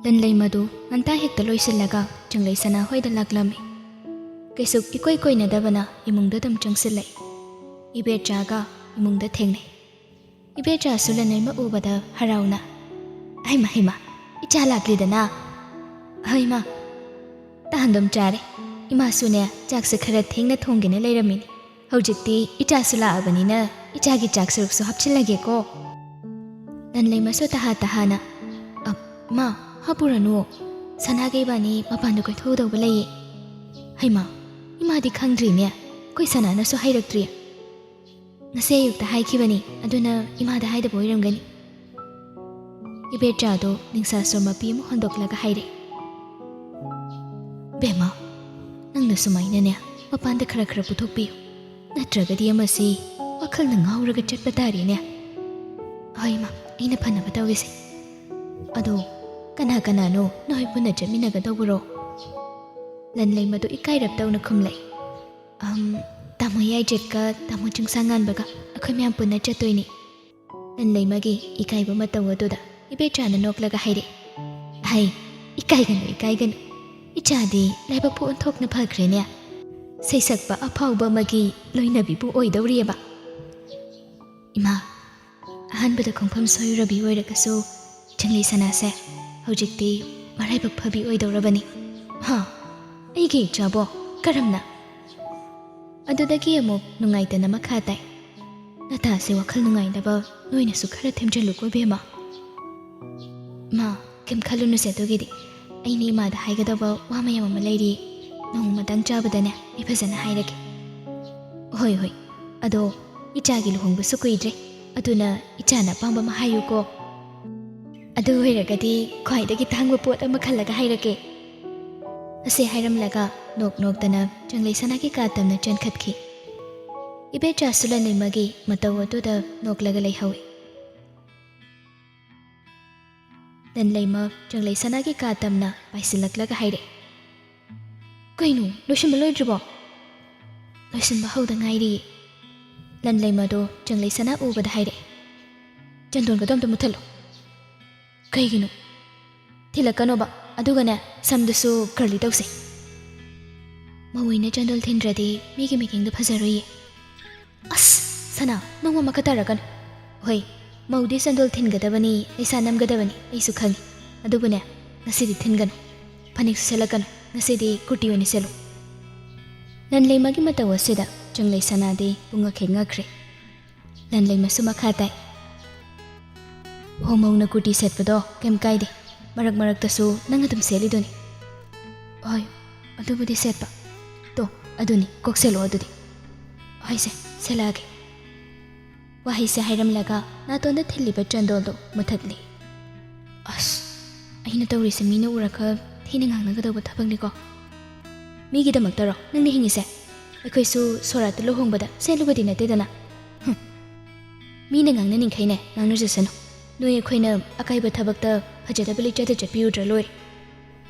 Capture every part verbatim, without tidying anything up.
ꯂꯟꯂꯩꯃꯗꯨ ꯉꯟꯇꯥ ꯍꯦꯛꯇ ꯂꯣꯏꯁꯤꯜꯂꯒ ꯆꯪꯂꯩ ꯁꯅꯥ ꯍꯣꯏꯗ ꯂꯥꯛꯂꯝꯃꯤ꯫ ꯀꯩꯁꯨ ꯏꯀꯣꯏ ꯀꯣꯏꯅꯗꯕꯅ ꯏꯃꯨꯡꯗ ꯑꯗꯨꯝ ꯆꯪꯁꯤꯜꯂꯛꯏ꯫ ꯏꯕꯦꯆꯥꯒ ꯏꯃꯨꯡꯗ ꯊꯦꯡꯅꯩ꯫ ꯏꯕꯦꯆꯥꯁꯨ ꯂꯟꯂꯩꯃ ꯎꯕꯗ ꯍꯔꯥꯎꯅ, "ꯍꯩꯃ, ꯍꯩꯃ, ꯏꯆꯥ ꯂꯥꯛꯂꯤꯗꯅ꯫ ꯍꯩꯃ, ꯇꯥꯍꯟꯗꯨꯝ ꯆꯥꯔꯦ꯫ ꯏꯃꯥꯁꯨꯅꯦ, ꯆꯥꯛꯁꯦ ꯈꯔ ꯊꯦꯡꯅ ꯊꯣꯡꯒꯦꯅ ꯂꯩꯔꯝꯃꯤꯅꯤ꯫ ꯍꯧꯖꯤꯛꯇꯤ ꯏꯆꯥꯁꯨ ꯂꯥꯛꯑꯕꯅꯤꯅ ꯏꯆꯥꯒꯤ ꯆꯥꯛ ꯁꯔꯨꯛꯁꯨ ꯍꯥꯞꯆꯤꯜꯂꯒꯦꯀꯣ꯫" ꯂꯟꯂꯩꯃꯁꯨ ꯇꯍꯥ ꯇꯍꯥꯅ, "ꯑ, ꯃꯥ, ꯍꯥꯞꯄꯨꯔꯅꯨ꯫ ꯁꯅꯥꯒ ꯏꯕꯥꯅꯤ ꯃꯄꯥꯟꯗ ꯀꯣꯏꯊꯣꯛꯎꯗꯧꯕ ꯂꯩꯌꯦ꯫" "ꯍꯩꯃꯥ, ꯏꯃꯥꯗꯤ ꯈꯪꯗ꯭ꯔꯤꯅꯦ꯫ ꯑꯩꯈꯣꯏ ꯁꯅꯥꯅꯁꯨ ꯍꯥꯏꯔꯛꯇ꯭ꯔꯤ꯫ ꯉꯁꯤ ꯑꯌꯨꯛꯇ ꯍꯥꯏꯈꯤꯕꯅꯤ, ꯑꯗꯨꯅ ꯏꯃꯥꯗ ꯍꯥꯏꯗꯕ ꯑꯣꯏꯔꯝꯒꯅꯤ꯫" ꯏꯕꯦꯆꯥꯗꯣ ꯅꯤꯡꯁꯥ ꯁꯣꯔ ꯃꯄꯤ ꯑꯃ ꯍꯣꯟꯗꯣꯛꯂꯒ ꯍꯥꯏꯔꯦ, "ꯕꯦꯝꯃ, ꯅꯪꯅ ꯁꯨꯃꯥꯏꯅꯅꯦ ꯃꯄꯥꯟꯗ ꯈꯔ ꯈꯔ ꯄꯨꯊꯣꯛꯄꯤꯌꯨ, ꯅꯠꯇ꯭ꯔꯒꯗꯤ ꯑꯃꯁꯤ ꯋꯥꯈꯜꯅ ꯉꯥꯎꯔꯒ ꯆꯠꯄ ꯇꯥꯔꯦꯅꯦ꯫" "ꯍꯣꯏ ꯏꯃꯥ, ꯑꯩꯅ ꯐꯅꯕ ꯇꯧꯔꯤꯁꯦ꯫ ꯑꯗꯣ ꯀꯅꯥ ꯀꯅꯥꯅꯣ ꯅꯣꯏ ꯄꯨꯟꯅ ꯆꯠꯃꯤꯟꯅꯒꯗꯧꯕꯔꯣ?" ꯂꯟꯂꯩꯃꯗꯨ ꯏꯀꯥꯏꯔꯞ ꯇꯧꯅ ꯈꯨꯝꯂꯛꯏ, "ꯑꯝ, ꯇꯥꯃꯣ ꯌꯥꯏꯗ꯭ꯔꯦꯠꯀ ꯇꯥꯃꯣ ꯆꯤꯡꯁꯥꯡꯉꯥꯟꯕꯒ ꯑꯩꯈꯣꯏ ꯃꯌꯥꯝ ꯄꯨꯟꯅ ꯆꯠꯇꯣꯏꯅꯤ꯫" ꯂꯟꯂꯩꯃꯒꯤ ꯏꯀꯥꯏꯕ ꯃꯇꯧ ꯑꯗꯨꯗ ꯏꯕꯦꯆꯥꯅ ꯅꯣꯛꯂꯒ ꯍꯥꯏꯔꯛꯏ, "ꯍꯩ, ꯏꯀꯥꯏꯒꯅꯨ, ꯏꯀꯥꯏꯒꯅꯨ꯫ ꯏꯆꯥꯗꯤ ꯂꯥꯏꯕꯛꯄꯨ ꯑꯣꯟꯊꯣꯛꯅ ꯐꯈ꯭ꯔꯦꯅꯦ꯫ ꯁꯩꯁꯛꯄ ꯑꯐꯥꯎꯕ ꯑꯃꯒꯤ ꯂꯣꯏꯅꯕꯤꯕꯨ ꯑꯣꯏꯗꯧꯔꯤꯑꯕ꯫" "ꯏꯃꯥ, ꯑꯍꯥꯟꯕꯗ ꯈꯣꯡꯐꯝ ꯁꯣꯏꯔꯨꯔꯕꯤ ꯑꯣꯏꯔꯒꯁꯨ ꯆꯪꯂꯩ ꯁꯅꯥꯁꯦ ꯍꯧꯖꯤꯛꯇꯤ ꯃꯔꯥꯏꯕꯛ ꯐꯕꯤ ꯑꯣꯏꯗꯧꯔꯕꯅꯤ꯫" "ꯍꯥ? ꯑꯩꯒꯤ ꯏꯆꯥꯕꯣ? ꯀꯔꯝꯅ?" ꯑꯗꯨꯗꯒꯤ ꯑꯃꯨꯛ ꯅꯨꯡꯉꯥꯏꯇꯅ ꯃꯈꯥ ꯇꯥꯏ, "ꯅꯇꯥꯁꯦ ꯋꯥꯈꯜ ꯅꯨꯡꯉꯥꯏꯅꯕ ꯅꯣꯏꯅꯁꯨ ꯈꯔ ꯊꯦꯝꯖꯤꯜꯂꯨꯀꯣ ꯏꯕꯦꯝꯃ꯫" "ꯃꯥ, ꯀꯩꯝ ꯈꯜꯂꯨꯅꯨꯁꯦ ꯑꯗꯨꯒꯤꯗꯤ꯫ ꯑꯩꯅ ꯏꯃꯥꯗ ꯍꯥꯏꯒꯗꯕ ꯋꯥ ꯃꯌꯥꯝ ꯑꯃ ꯂꯩꯔꯤ꯫ ꯅꯣꯡꯃ ꯃꯇꯥꯡ ꯆꯥꯕꯗꯅꯦ ꯑꯩ ꯐꯖꯅ ꯍꯥꯏꯔꯒꯦ꯫" "ꯍꯣꯏ, ꯍꯣꯏ꯫ ꯑꯗꯣ ꯏꯆꯥꯒꯤ ꯂꯨꯍꯣꯡꯕꯁꯨ ꯀꯨꯏꯗ꯭ꯔꯦ, ꯑꯗꯨꯅ ꯏꯆꯥꯅ ꯑꯄꯥꯝꯕ ꯑꯃ ꯍꯥꯏꯌꯨꯀꯣ꯫" "ꯑꯗꯨ ꯑꯣꯏꯔꯒꯗꯤ ꯈ꯭ꯋꯥꯏꯗꯒꯤ ꯇꯥꯡꯕ ꯄꯣꯠ ꯑꯃ ꯈꯜꯂꯒ ꯍꯥꯏꯔꯛꯀꯦ꯫" ꯑꯁꯤ ꯍꯥꯏꯔꯝꯂꯒ ꯅꯣꯛ ꯅꯣꯛꯇꯅ ꯆꯪꯂꯩ ꯁꯅꯥꯒꯤ ꯀꯥ ꯇꯝꯅ ꯆꯦꯟꯈꯠꯈꯤ꯫ ꯏꯕꯦꯆꯥꯁꯨ ꯂꯟꯂꯩꯃꯒꯤ ꯃꯇꯧ ꯑꯗꯨꯗ ꯅꯣꯛꯂꯒ ꯂꯩꯍꯧꯏ꯫ ꯂꯟꯂꯩꯃ ꯆꯪꯂꯩ ꯁꯅꯥꯒꯤ ꯀꯥ ꯇꯝꯅ ꯄꯥꯏꯁꯤꯜꯂꯛꯂꯒ ꯍꯥꯏꯔꯛꯏ, "ꯀꯩꯅꯣ, ꯂꯣꯏꯁꯤꯟꯕ ꯂꯣꯏꯗ꯭ꯔꯤꯕꯣ?" "ꯂꯣꯏꯁꯤꯟꯕ ꯍꯧꯗ ꯉꯥꯏꯔꯤꯌꯦ꯫" ꯂꯟꯂꯩꯃꯗꯣ ꯆꯪꯂꯩ ꯁꯅꯥ ꯎꯕꯗ ꯍꯥꯏꯔꯛꯏ, "ꯆꯟꯗꯣꯟꯒꯗꯣ ꯑꯝꯇ ꯃꯨꯠꯊꯠꯂꯣ꯫" "ꯀꯩꯒꯤꯅꯣ?" ꯊꯤꯜꯂꯛꯀꯅꯣꯕ꯫ ꯑꯗꯨꯒꯅꯦ, ꯁꯝꯗꯨꯁꯨ ꯀꯔꯂꯤ ꯇꯧꯁꯦ꯫ ꯃꯧ ꯑꯣꯏꯅ ꯆꯟꯗꯣꯜ ꯊꯤꯟꯗ꯭ꯔꯗꯤ ꯃꯤꯒꯤ ꯃꯤꯠꯌꯦꯡꯗ ꯐꯖꯔꯣꯏꯌꯦ꯫ ꯑꯁ, ꯁꯅꯥ, ꯅꯪ ꯃꯃꯥ ꯇꯥꯔꯛꯀꯅꯨ꯫ ꯍꯣꯏ, ꯃꯧꯗꯤ ꯆꯟꯗꯣꯜ ꯊꯤꯟꯒꯗꯕꯅꯤ, ꯂꯩꯁꯥ ꯅꯝꯒꯗꯕꯅꯤ, ꯑꯩꯁꯨ ꯈꯪꯉꯤ꯫ ꯑꯗꯨꯕꯨꯅꯦ, ꯉꯁꯤꯗꯤ ꯊꯤꯟꯒꯅꯨ꯫ ꯐꯅꯦꯛꯁꯨ ꯁꯦꯠꯂꯛꯀꯅꯨ, ꯉꯁꯤꯗꯤ ꯀꯨꯔꯇꯤ ꯑꯣꯏꯅ ꯁꯦꯠꯂꯨ꯫ ꯂꯟꯂꯩꯃꯒꯤ ꯃꯇꯧ ꯑꯁꯤꯗ ꯆꯪꯂꯩ ꯁꯅꯥꯗꯤ ꯄꯨꯡꯉꯛ ꯍꯦꯛ ꯉꯛꯈ꯭ꯔꯦ꯫ ꯂꯟꯂꯩꯃꯁꯨ ꯃꯈꯥ ꯇꯥꯏ, "ꯍꯣ, ꯃꯧꯅ ꯀꯨꯔꯇꯤ ꯁꯦꯠꯄꯗꯣ ꯀꯩꯝ ꯀꯥꯏꯗꯦ, ꯃꯔꯛ ꯃꯔꯛꯇꯁꯨ ꯅꯪ ꯑꯗꯨꯝ ꯁꯦꯠꯂꯤꯗꯨꯅꯤ꯫" "ꯍꯣꯏ, ꯑꯗꯨꯕꯨꯗꯤ ꯁꯦꯠꯄ꯫ ꯇꯣ, ꯑꯗꯨꯅꯤ, ꯀꯣꯛ ꯁꯦꯠꯂꯣ ꯑꯗꯨꯗꯤ꯫" "ꯍꯣꯏꯁꯦ, ꯁꯦꯠꯂꯛꯑꯒꯦ꯫" ꯋꯥꯍꯩꯁꯦ ꯍꯥꯏꯔꯝꯂꯒ ꯅꯥꯇꯣꯟꯗ ꯊꯤꯜꯂꯤꯕ ꯆꯟꯗꯣꯜꯗꯨ ꯃꯨꯊꯠꯂꯤ꯫ ꯑꯁ, ꯑꯩꯅ ꯇꯧꯔꯤꯁꯦ ꯃꯤꯅ ꯎꯔꯒ ꯊꯤꯅ ꯉꯥꯡꯅꯒꯗꯧꯕ ꯊꯕꯛꯅꯤꯀꯣ꯫ ꯃꯤꯒꯤꯗꯃꯛꯇꯔꯣ ꯅꯪꯅ ꯍꯤꯡꯉꯤꯁꯦ? ꯑꯩꯈꯣꯏꯁꯨ ꯁꯣꯔꯥꯠꯇ ꯂꯨꯍꯣꯡꯕꯗ ꯁꯦꯠꯂꯨꯕꯗꯤ ꯅꯠꯇꯦꯗꯅ꯫ ꯍꯨꯝ꯫ ꯃꯤꯅ ꯉꯥꯡꯅꯅꯤꯡꯈꯩꯅꯦ ꯉꯥꯡꯅꯖꯁꯅꯨ꯫ ꯅꯣꯏ ꯑꯩꯈꯣꯏꯅ ꯑꯀꯥꯏꯕ ꯊꯕꯛꯇ ꯐꯖꯗꯕ ꯂꯤꯆꯠꯇ ꯆꯠꯄꯤꯌꯨꯗ꯭ꯔꯥ ꯂꯣꯏꯔꯦ꯫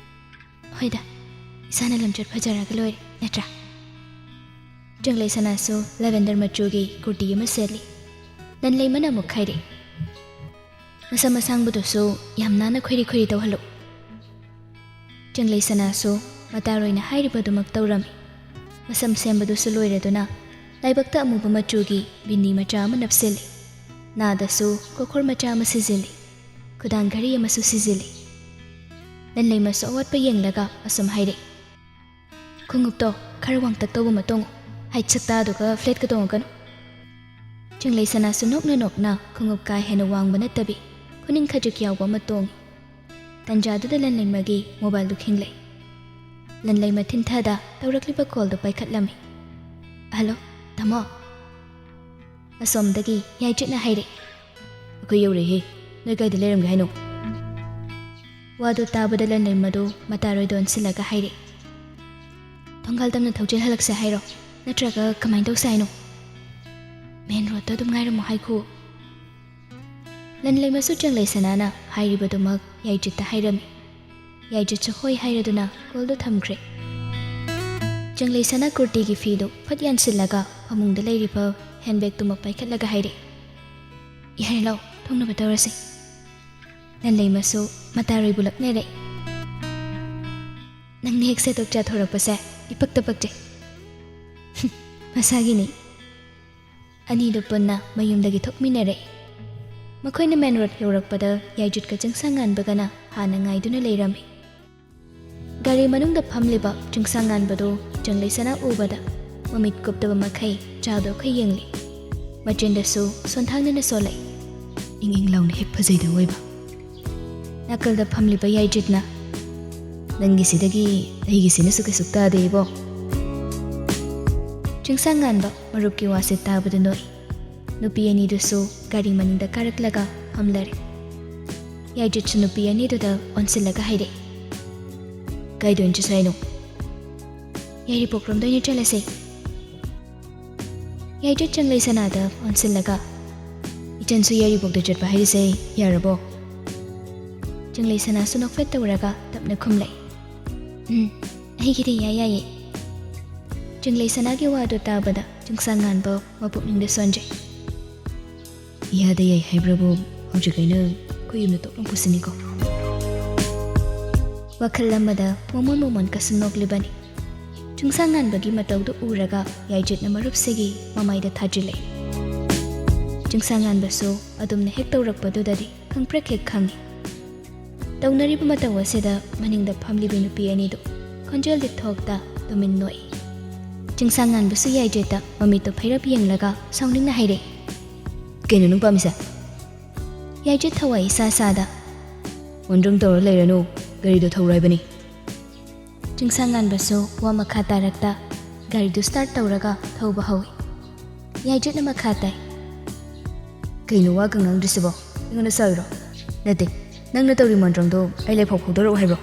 ꯍꯣꯏꯗ, ꯏꯁꯥꯅ ꯂꯝꯆꯠ ꯐꯖꯔꯒ ꯂꯣꯏꯔꯦ, ꯅꯠꯇ꯭ꯔꯥ? ꯆꯪꯂꯩ ꯁꯅꯥꯁꯨ lavender ꯃꯆꯨꯒꯤ ꯀꯨꯔꯇꯤ ꯑꯃ ꯁꯦꯠꯂꯤ꯫ ꯂꯟꯂꯩꯃꯅ ꯑꯃꯨꯛ ꯍꯥꯏꯔꯛꯏ, "ꯃꯁꯝ ꯑꯁꯥꯡꯕꯗꯨꯁꯨ ꯌꯥꯝ ꯅꯥꯟꯅ ꯈꯣꯏꯔꯤ ꯈꯣꯏꯔꯤ ꯇꯧꯍꯜꯂꯨ꯫" ꯆꯪꯂꯩ ꯁꯅꯥꯁꯨ ꯃꯇꯥꯔꯣꯏꯅ ꯍꯥꯏꯔꯤꯕꯗꯨꯃꯛ ꯇꯧꯔꯝꯃꯤ꯫ ꯃꯁꯝ ꯁꯦꯝꯕꯗꯨꯁꯨ ꯂꯣꯏꯔꯗꯨꯅ ꯂꯥꯏꯕꯛꯇ ꯑꯃꯨꯕ ꯃꯆꯨꯒꯤ ꯕꯤꯟꯗꯤ ꯃꯆꯥ ꯑꯃ ꯅꯞꯁꯤꯜꯂꯤ꯫ ꯅꯥꯗꯁꯨ ꯀꯣꯈꯣꯔ ꯃꯆꯥ ꯑꯃ ꯁꯤꯖꯤꯜꯂꯤ꯫ ꯈꯨꯗꯥꯡ ꯘꯔꯤ ꯑꯃꯁꯨ ꯁꯤꯖꯤꯜꯂꯤ꯫ ꯂꯟꯂꯩꯃꯁꯨ ꯑꯋꯥꯠꯄ ꯌꯦꯡꯂꯒ ꯑꯁꯨꯝ ꯍꯥꯏꯔꯛꯏ, "ꯈꯣꯡꯎꯞꯇꯣ ꯈꯔ ꯋꯥꯡꯇꯛ ꯇꯧꯕ ꯑꯃ ꯇꯣꯡꯉꯨ꯫ ꯍꯥꯏꯠ ꯁꯛꯇꯥꯗꯨꯒ flat ꯀ ꯇꯣꯡꯉꯛꯀꯅꯨ꯫" ꯆꯪꯂꯩ ꯁꯅꯥꯁꯨ ꯅꯣꯛꯅ ꯅꯣꯛꯅ ꯈꯣꯡꯎꯞ ꯀꯥ ꯍꯦꯟꯅ ꯋꯥꯡꯕ ꯅꯠꯇꯕꯤ ꯈꯨꯅꯤꯡ ꯈꯖꯤꯛ ꯌꯥꯎꯕ ꯑꯃ ꯇꯣꯡꯉꯤ꯫ ꯇꯟꯖꯥꯗꯨꯗ ꯂꯟꯂꯩꯃꯒꯤ mobile ꯗꯨ ꯈꯤꯡꯂꯛꯏ꯫ ꯂꯟꯂꯩꯃ ꯊꯤꯟꯊꯗ ꯇꯧꯔꯛꯂꯤꯕ call ꯗꯨ ꯄꯥꯏꯈꯠꯂꯝꯃꯤ꯫ "ꯍꯜꯂꯣ, ꯇꯥꯃꯣ?" ꯑꯁꯣꯝꯗꯒꯤ ꯌꯥꯏꯆꯤꯠꯅ ꯍꯥꯏꯔꯛꯏ, "ꯑꯩꯈꯣꯏ ꯌꯧꯔꯛꯏꯍꯦ꯫ ꯅꯣꯏ ꯀꯥꯏꯗ ꯂꯩꯔꯝꯒꯦ ꯍꯥꯏꯅꯣ?" ꯋꯥꯗꯨ ꯇꯥꯕꯗ ꯂꯟꯂꯩꯃꯗꯨ ꯃꯇꯥꯔꯣꯏꯗ ꯑꯣꯟꯁꯤꯜꯂꯒ ꯍꯥꯏꯔꯛꯏ, "ꯊꯣꯡꯒꯥꯜ ꯇꯝꯅ ꯊꯧꯖꯤꯜꯍꯜꯂꯛꯁꯦ ꯍꯥꯏꯔꯣ? ꯅꯠꯇ꯭ꯔꯒ ꯀꯃꯥꯏꯅ ꯇꯧꯁꯦ ꯍꯥꯏꯅꯣ?" "Main road ꯇ ꯑꯗꯨꯝ ꯉꯥꯏꯔꯝꯃꯣ ꯍꯥꯏꯈꯣ꯫" ꯂꯟꯂꯩꯃꯁꯨ ꯆꯪꯂꯩ ꯁꯅꯥꯅ ꯍꯥꯏꯔꯤꯕꯗꯨꯃꯛ ꯌꯥꯏꯆꯤꯠꯇ ꯍꯥꯏꯔꯝꯃꯤ꯫ ꯌꯥꯏꯆꯤꯠꯁꯨ ꯍꯣꯏ ꯍꯥꯏꯔꯗꯨꯅ call ꯗꯨ ꯊꯝꯈ꯭ꯔꯦ꯫ ꯆꯪꯂꯩ ꯁꯅꯥ ꯀꯨꯔꯇꯤꯒꯤ ꯐꯤꯗꯨ ꯐꯠ ꯌꯥꯟꯁꯤꯜꯂꯒ ꯐꯃꯨꯡꯗ ꯂꯩꯔꯤꯕ handbag ꯇꯨꯃꯛ ꯄꯥꯏꯈꯠꯂꯒ ꯍꯥꯏꯔꯛꯏ, "ꯌꯥꯔꯦ, ꯂꯥꯛꯑꯣ, ꯊꯣꯡꯅꯕ ꯇꯧꯔꯁꯤ꯫" ꯂꯟꯂꯩꯃꯁꯨ ꯃꯇꯥꯔꯣꯏꯕꯨ ꯂꯛꯅꯔꯛꯏ꯫ "ꯅꯪꯅ ꯍꯦꯛ ꯁꯦꯠꯇꯣꯛ ꯆꯥꯊꯣꯔꯛꯄꯁꯦ ꯏꯄꯛꯇ ꯄꯛꯆꯩ꯫" "ꯃꯁꯥꯒꯤꯅꯤ꯫" ꯑꯅꯤꯗꯨ ꯄꯨꯟꯅ ꯃꯌꯨꯝꯗꯒꯤ ꯊꯣꯛꯃꯤꯟꯅꯔꯛꯏ꯫ ꯃꯈꯣꯏꯅ ꯃꯦꯟ ꯔꯣꯗ ꯌꯧꯔꯛꯄꯗ ꯌꯥꯏꯖꯨꯠꯀ ꯆꯤꯡꯁꯥꯡꯉꯥꯟꯕꯒꯅ ꯍꯥꯟꯅ ꯉꯥꯏꯗꯨꯅ ꯂꯩꯔꯝꯃꯤ꯫ ꯒꯥꯔꯤ ꯃꯅꯨꯡꯗ ꯐꯝꯂꯤꯕ ꯆꯤꯡꯁꯥꯡꯉꯥꯟꯕꯗꯨ ꯆꯪꯂꯩꯁꯅꯥ ꯎꯕꯗ ꯃꯃꯤꯠ ꯀꯨꯞꯇꯕ ꯃꯈꯩ ꯆꯥꯗꯣ ꯈꯔ ꯌꯦꯡꯂꯤ꯫ ꯃꯆꯤꯟꯗꯁꯨ ꯁꯣꯟꯊꯥꯡꯅꯅ ꯁꯣꯜꯂꯛꯏ꯫ "ꯏꯪ ꯏꯪ ꯂꯥꯎꯅ ꯍꯦꯛ ꯐꯖꯩꯗꯣ ꯑꯣꯏꯕ꯫ ꯅꯥꯀꯜꯗ ꯐꯝꯂꯤꯕ ꯌꯥꯏꯖꯤꯠꯅ, "ꯅꯪꯒꯤꯁꯤꯗꯒꯤ ꯑꯩꯒꯤꯁꯤꯅꯁꯨ ꯀꯩꯁꯨ ꯇꯥꯗꯦ ꯏꯕꯣ꯫" ꯆꯤꯡꯁꯥꯡꯉꯥꯟꯕ ꯃꯔꯨꯞꯀꯤ ꯋꯥꯁꯦ ꯇꯥꯕꯗ ꯅꯣꯛꯏ꯫ ꯅꯨꯄꯤ ꯑꯅꯤꯗꯨꯁꯨ ꯒꯥꯔꯤ ꯃꯅꯤꯡꯗ ꯀꯥꯔꯛꯂꯒ ꯐꯝꯂꯔꯦ꯫ ꯌꯥꯏꯖꯤꯠꯁꯨ ꯅꯨꯄꯤ ꯑꯅꯤꯗꯨꯗ ꯑꯣꯟꯁꯤꯜꯂꯒ ꯍꯥꯏꯔꯛꯏ, "ꯀꯥꯏꯗ ꯑꯣꯏꯅ ꯆꯠꯁꯦ ꯍꯥꯏꯅꯣ?" "ꯌꯥꯏꯔꯤꯄꯣꯛꯂꯣꯝꯗ ꯑꯣꯏꯅ ꯆꯠꯂꯁꯦ꯫" ꯌꯥꯏꯖꯤꯠ ꯆꯪꯂꯩꯁꯅꯥꯗ ꯑꯣꯟꯁꯤꯜꯂꯒ, "ꯏꯆꯟꯁꯨ ꯌꯥꯏꯔꯤꯄꯣꯛꯇ ꯆꯠꯄ ꯍꯥꯏꯔꯤꯁꯦ ꯌꯥꯔꯕꯣ?" ꯆꯪꯂꯩꯁꯅꯥꯁꯨ ꯅꯣꯛꯐꯦꯠ ꯇꯧꯔꯒ ꯇꯞꯅ ꯈꯨꯝꯂꯛꯏ, "ꯎꯝ, ꯑꯩꯒꯤꯗꯤ ꯏꯌꯥ ꯌꯥꯏꯌꯦ꯫" ꯆꯪꯂꯩꯁꯅꯥꯒꯤ ꯋꯥꯗꯨ ꯇꯥꯕꯗ ꯆꯤꯡꯁꯥꯡꯉꯥꯟꯕ ꯃꯄꯨꯛꯅꯤꯡꯗ ꯁꯣꯟꯖꯩ꯫ "ꯏꯌꯥꯗ ꯌꯥꯏ ꯍꯥꯏꯕ꯭ꯔꯕꯨ, ꯍꯧꯖꯤꯛ ꯑꯩꯅ ꯑꯩꯈꯣꯏ ꯌꯨꯝꯗ ꯇꯣꯛ ꯂꯥꯎ ꯄꯨꯁꯤꯅꯤꯀꯣ꯫" ꯋꯥꯈꯜ ꯑꯃꯗ ꯃꯣꯃꯣꯟ ꯃꯣꯃꯣꯟ ꯀꯁꯨ ꯅꯣꯛꯂꯤꯕꯅꯤ꯫ ꯆꯤꯡꯁꯥꯡꯉꯥꯟꯕꯒꯤ ꯃꯇꯧꯗꯨ ꯎꯔꯒ ꯌꯥꯏꯖꯤꯠꯅ ꯃꯔꯨꯞꯁꯤꯒꯤ ꯃꯃꯥꯏꯗ ꯊꯥꯖꯤꯜꯂꯛꯏ꯫ ꯆꯤꯡꯁꯥꯡꯉꯥꯟꯕꯁꯨ ꯑꯗꯨꯝꯅ ꯍꯦꯛ ꯇꯧꯔꯛꯄꯗꯨꯗꯗꯤ ꯈꯪꯄ꯭ꯔꯦꯛ ꯍꯦꯛ ꯈꯪꯏ꯫ ꯇꯧꯅꯔꯤꯕ ꯃꯇꯧ ꯑꯁꯤꯗ ꯃꯅꯤꯡꯗ ꯐꯝꯂꯤꯕ ꯅꯨꯄꯤ ꯑꯅꯤꯗꯨ ꯈꯣꯟꯖꯦꯜꯗꯤ ꯊꯣꯛꯇ ꯇꯨꯃꯤꯟ ꯅꯣꯛꯏ꯫ ꯆꯤꯡꯁꯥꯡꯉꯥꯟꯕꯁꯨ ꯌꯥꯏꯖꯤꯠꯇ ꯃꯃꯤꯠꯇꯨ ꯐꯩꯔꯞ ꯌꯦꯡꯂꯒ ꯁꯥꯎꯅꯤꯡꯅ ꯍꯥꯏꯔꯛꯏ, "ꯀꯩꯅꯣ ꯅꯪ ꯄꯥꯝꯃꯤꯁꯦ?" ꯌꯥꯏꯖꯤꯠ ꯊꯋꯥꯏ ꯏꯁꯥ ꯁꯥꯗ, "ꯃꯣꯟꯗ꯭ꯔꯪ ꯇꯧꯔ ꯂꯩꯔꯅꯨ, ꯒꯥꯔꯤꯗꯣ ꯊꯧꯔꯣ ꯍꯥꯏꯕꯅꯤ꯫" ꯆꯤꯡꯁꯥꯡꯉꯥꯟꯕꯁꯨ ꯋꯥ ꯃꯈꯥ ꯇꯥꯔꯛꯇ ꯒꯥꯔꯤꯗꯨ ꯁ꯭ꯇꯥꯔꯠ ꯇꯧꯔꯒ ꯊꯧꯕ ꯍꯧꯏ꯫ ꯌꯥꯏꯖꯤꯠꯅ ꯃꯈꯥ ꯇꯥꯏ, "ꯀꯩꯅꯣ ꯋꯥꯒ ꯉꯥꯡꯗ꯭ꯔꯤꯁꯤꯕꯣ? ꯑꯩꯉꯣꯟꯗ ꯁꯥꯎꯔꯤꯔꯣ?" "ꯅꯠꯇꯦ, ꯅꯪꯅ ꯇꯧꯔꯤ ꯃꯣꯟꯗ꯭ꯔꯪꯗꯣ ꯑꯩ ꯂꯩꯐꯥꯎ ꯐꯥꯎꯗꯣꯔꯛꯎ ꯍꯥꯏꯕ꯭ꯔꯣ?"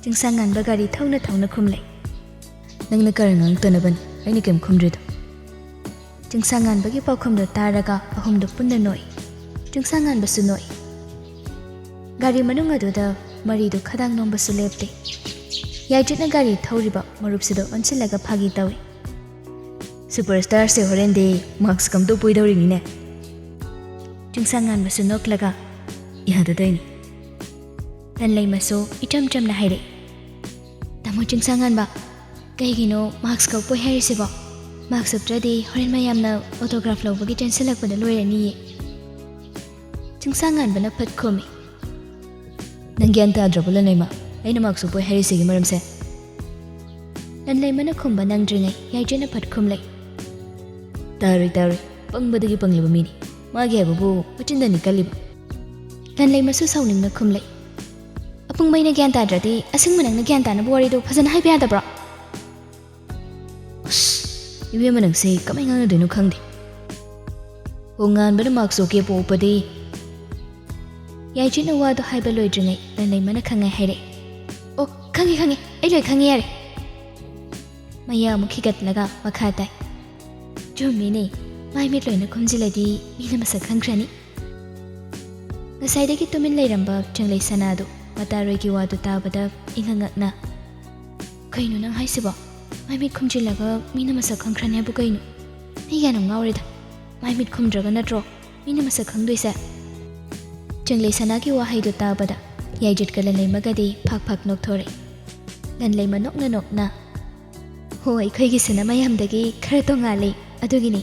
ꯆꯤꯡꯁꯥꯡꯉꯥꯟꯕ ꯒꯥꯔꯤ ꯊꯧꯅ ꯊꯧꯅ ꯈꯨꯝꯂꯛꯏ꯫ "ꯅꯪꯅ ꯀꯔꯟ ꯉꯥꯡꯉꯛꯇꯅꯕꯅꯤ ꯑꯩꯅ ꯀꯩꯝ ꯈꯨꯝꯗ꯭ꯔꯤꯗꯣ꯫" ꯆꯤꯡꯁꯥꯡꯉꯥꯟꯕꯒꯤ ꯄꯥꯎꯈꯨꯝꯗꯨ ꯇꯥꯔꯒ ꯑꯍꯨꯝꯗꯨ ꯄꯨꯟꯅ ꯅꯣꯛꯏ꯫ ꯆꯤꯡꯁꯥꯡꯉꯥꯟꯕꯁꯨ ꯅꯣꯛꯏ꯫ ꯒꯥꯔꯤ ꯃꯅꯨꯡ ꯑꯗꯨꯗ ꯃꯔꯤꯗꯨ ꯈꯗꯥꯡ ꯅꯣꯝꯕꯁꯨ ꯂꯦꯞꯇꯦ꯫ ꯌꯥꯏꯖꯤꯠꯅ ꯒꯥꯔꯤ ꯊꯧꯔꯤꯕ ꯃꯔꯨꯞꯁꯤꯗ ꯑꯣꯟꯁꯤꯜꯂꯒ ꯐꯥꯒꯤ ꯇꯧꯏ꯫ "ꯁꯨꯄꯔ ꯁ꯭ꯇꯥꯔꯁꯦ ꯍꯣꯔꯦꯟꯗꯤ ꯃꯥꯛꯁ ꯑꯃ ꯇꯨꯞꯄꯣꯏꯗꯧꯔꯤꯅꯤꯅꯦ꯫" ꯆꯤꯡꯁꯥꯡꯉꯥꯟꯕꯁꯨ ꯅꯣꯛꯂꯒ, ꯌꯥꯗꯗꯣꯏꯅꯤ꯫ ꯂꯟꯂꯩꯃꯁꯨ ꯏꯆꯝ ꯆꯝꯅ ꯍꯥꯏꯔꯛꯏ, "ꯇꯥꯃꯣ ꯆꯤꯡꯁꯥꯡꯉꯥꯟꯕ, ꯀꯩꯒꯤꯅꯣ ꯃꯥꯛꯁꯀ ꯎꯞꯄꯣꯏ ꯍꯥꯏꯔꯤꯁꯤꯕꯣ? ꯃꯥꯛꯁ ꯎꯞꯇ꯭ꯔꯗꯤ ꯍꯣꯔꯦꯟ ꯃꯌꯥꯝꯅ ꯑꯣꯇꯣꯒ꯭ꯔꯥꯐ ꯂꯧꯕꯒꯤ ꯆꯦꯟꯁꯤꯜꯂꯛꯄꯗ ꯂꯣꯏꯔꯅꯤꯌꯦ꯫" ꯆꯤꯡꯁꯥꯡꯉꯥꯟꯕꯅ ꯐꯠ ꯈꯨꯝꯃꯤ, "ꯅꯪ ꯒ꯭ꯌꯥꯟ ꯇꯥꯗ꯭ꯔꯕꯣ ꯂꯟꯂꯩꯃ? ꯑꯩꯅ ꯃꯥꯛꯁ ꯎꯞꯄꯣꯏ ꯍꯥꯏꯔꯤꯁꯤꯒꯤ ꯃꯔꯝꯁꯦ?" ꯂꯟꯂꯩꯃꯅ ꯈꯨꯝꯕ ꯅꯪꯗ꯭ꯔꯤꯉꯩ ꯌꯥꯏꯆꯦꯠꯅ ꯐꯠ ꯈꯨꯝꯂꯛꯏ, "ꯇꯥꯔꯣꯏ, ꯇꯥꯔꯣꯏ, ꯄꯪꯕꯗꯒꯤ ꯄꯪꯂꯕ ꯃꯤꯅꯤ꯫ ꯃꯥꯒꯤ ꯍꯥꯏꯕꯕꯨ ꯃꯆꯤꯟꯗꯅꯤ ꯀꯜꯂꯤꯕ꯫" ꯂꯟꯂꯩꯃꯁꯨ ꯁꯥꯎꯅꯤꯡꯅ ꯈꯨꯝꯂꯛꯏ, "ꯑꯄꯪꯕ ꯑꯩꯅ ꯒ꯭ꯌꯥꯟ ꯇꯥꯗ꯭ꯔꯗꯤ ꯑꯁꯦꯡꯕ ꯅꯪꯅ ꯒ꯭ꯌꯥꯟ ꯇꯥꯅꯕ ꯋꯥꯔꯤꯗꯣ ꯐꯖꯅ ꯍꯥꯏꯕ ꯌꯥꯗꯕ꯭ꯔꯣ?" ꯑꯁ, ꯏꯕꯦꯝꯃ ꯅꯪꯁꯦ ꯀꯃꯥꯏ ꯉꯥꯡꯅꯗꯣꯏꯅꯣ ꯈꯪꯗꯦ꯫ "ꯑꯣ, ꯉꯥꯟꯕꯅ ꯃꯥꯛꯁ ꯎꯞꯀꯦ ꯎꯞꯄꯗꯤ?" ꯌꯥꯏꯆꯦꯠꯅ ꯋꯥꯗꯣ ꯍꯥꯏꯕ ꯂꯣꯏꯗ꯭ꯔꯤꯉꯩ ꯂꯟꯂꯩꯃꯅ ꯈꯪꯉꯦ ꯍꯥꯏꯔꯛꯑꯦ, "ꯑꯣ, ꯈꯪꯉꯦ, ꯈꯪꯉꯦ, ꯑꯩ ꯂꯣꯏ ꯈꯪꯉꯦ, ꯌꯥꯔꯦ꯫" ꯃꯌꯥ ꯑꯃꯨꯛ ꯈꯤꯒꯠꯂꯒ ꯃꯈꯥ ꯇꯥꯏ, "ꯆꯨꯝꯃꯤꯅꯦ, ꯃꯥꯏ ꯃꯤꯠ ꯂꯣꯏꯅ ꯈꯨꯝꯖꯤꯜꯂꯗꯤ ꯃꯤꯅ ꯃꯁꯛ ꯈꯪꯈ꯭ꯔꯅꯤ꯫" ꯉꯁꯥꯏꯗꯒꯤ ꯇꯨꯃꯤꯟ ꯂꯩꯔꯝꯕ ꯆꯪꯂꯩ ꯁꯅꯥꯗꯨ ꯃꯇꯥꯔꯣꯏꯒꯤ ꯋꯥꯗꯨ ꯇꯥꯕꯗ ꯏꯉꯛ ꯉꯛꯅ, "ꯀꯩꯅꯣ ꯅꯪ ꯍꯥꯏꯁꯤꯕꯣ? ꯃꯥꯏ ꯃꯤꯠ ꯈꯨꯝꯖꯤꯜꯂꯒ ꯃꯤꯅ ꯃꯁꯛ ꯈꯪꯈ꯭ꯔꯅꯤ ꯍꯥꯏꯕꯨ ꯀꯩꯅꯣ? ꯑꯩ ꯒ꯭ꯌꯥꯟ ꯑꯃ ꯉꯥꯎꯔꯦꯗ꯫ ꯃꯥꯏ ꯃꯤꯠ ꯈꯨꯝꯗ꯭ꯔꯒ ꯅꯠꯇ꯭ꯔꯣ ꯃꯤꯅ ꯃꯁꯛ ꯈꯪꯗꯣꯏꯁꯦ?" ꯆꯪꯂꯩ ꯁꯅꯥꯒꯤ ꯋꯥꯍꯩꯗꯨ ꯇꯥꯕꯗ ꯌꯥꯏꯖꯨꯠꯀ ꯂꯟꯂꯩꯃꯒꯗꯤ ꯐꯥꯛ ꯐꯥꯛ ꯅꯣꯛꯊꯣꯔꯛꯏ꯫ ꯂꯟꯂꯩꯃ ꯅꯣꯛꯅ ꯅꯣꯛꯅ, "ꯍꯣ, ꯑꯩꯈꯣꯏꯒꯤ ꯁꯅꯥ ꯃꯌꯥꯝꯗꯒꯤ ꯈꯔ ꯇꯣꯉꯥꯜꯂꯤ, ꯑꯗꯨꯒꯤꯅꯤ꯫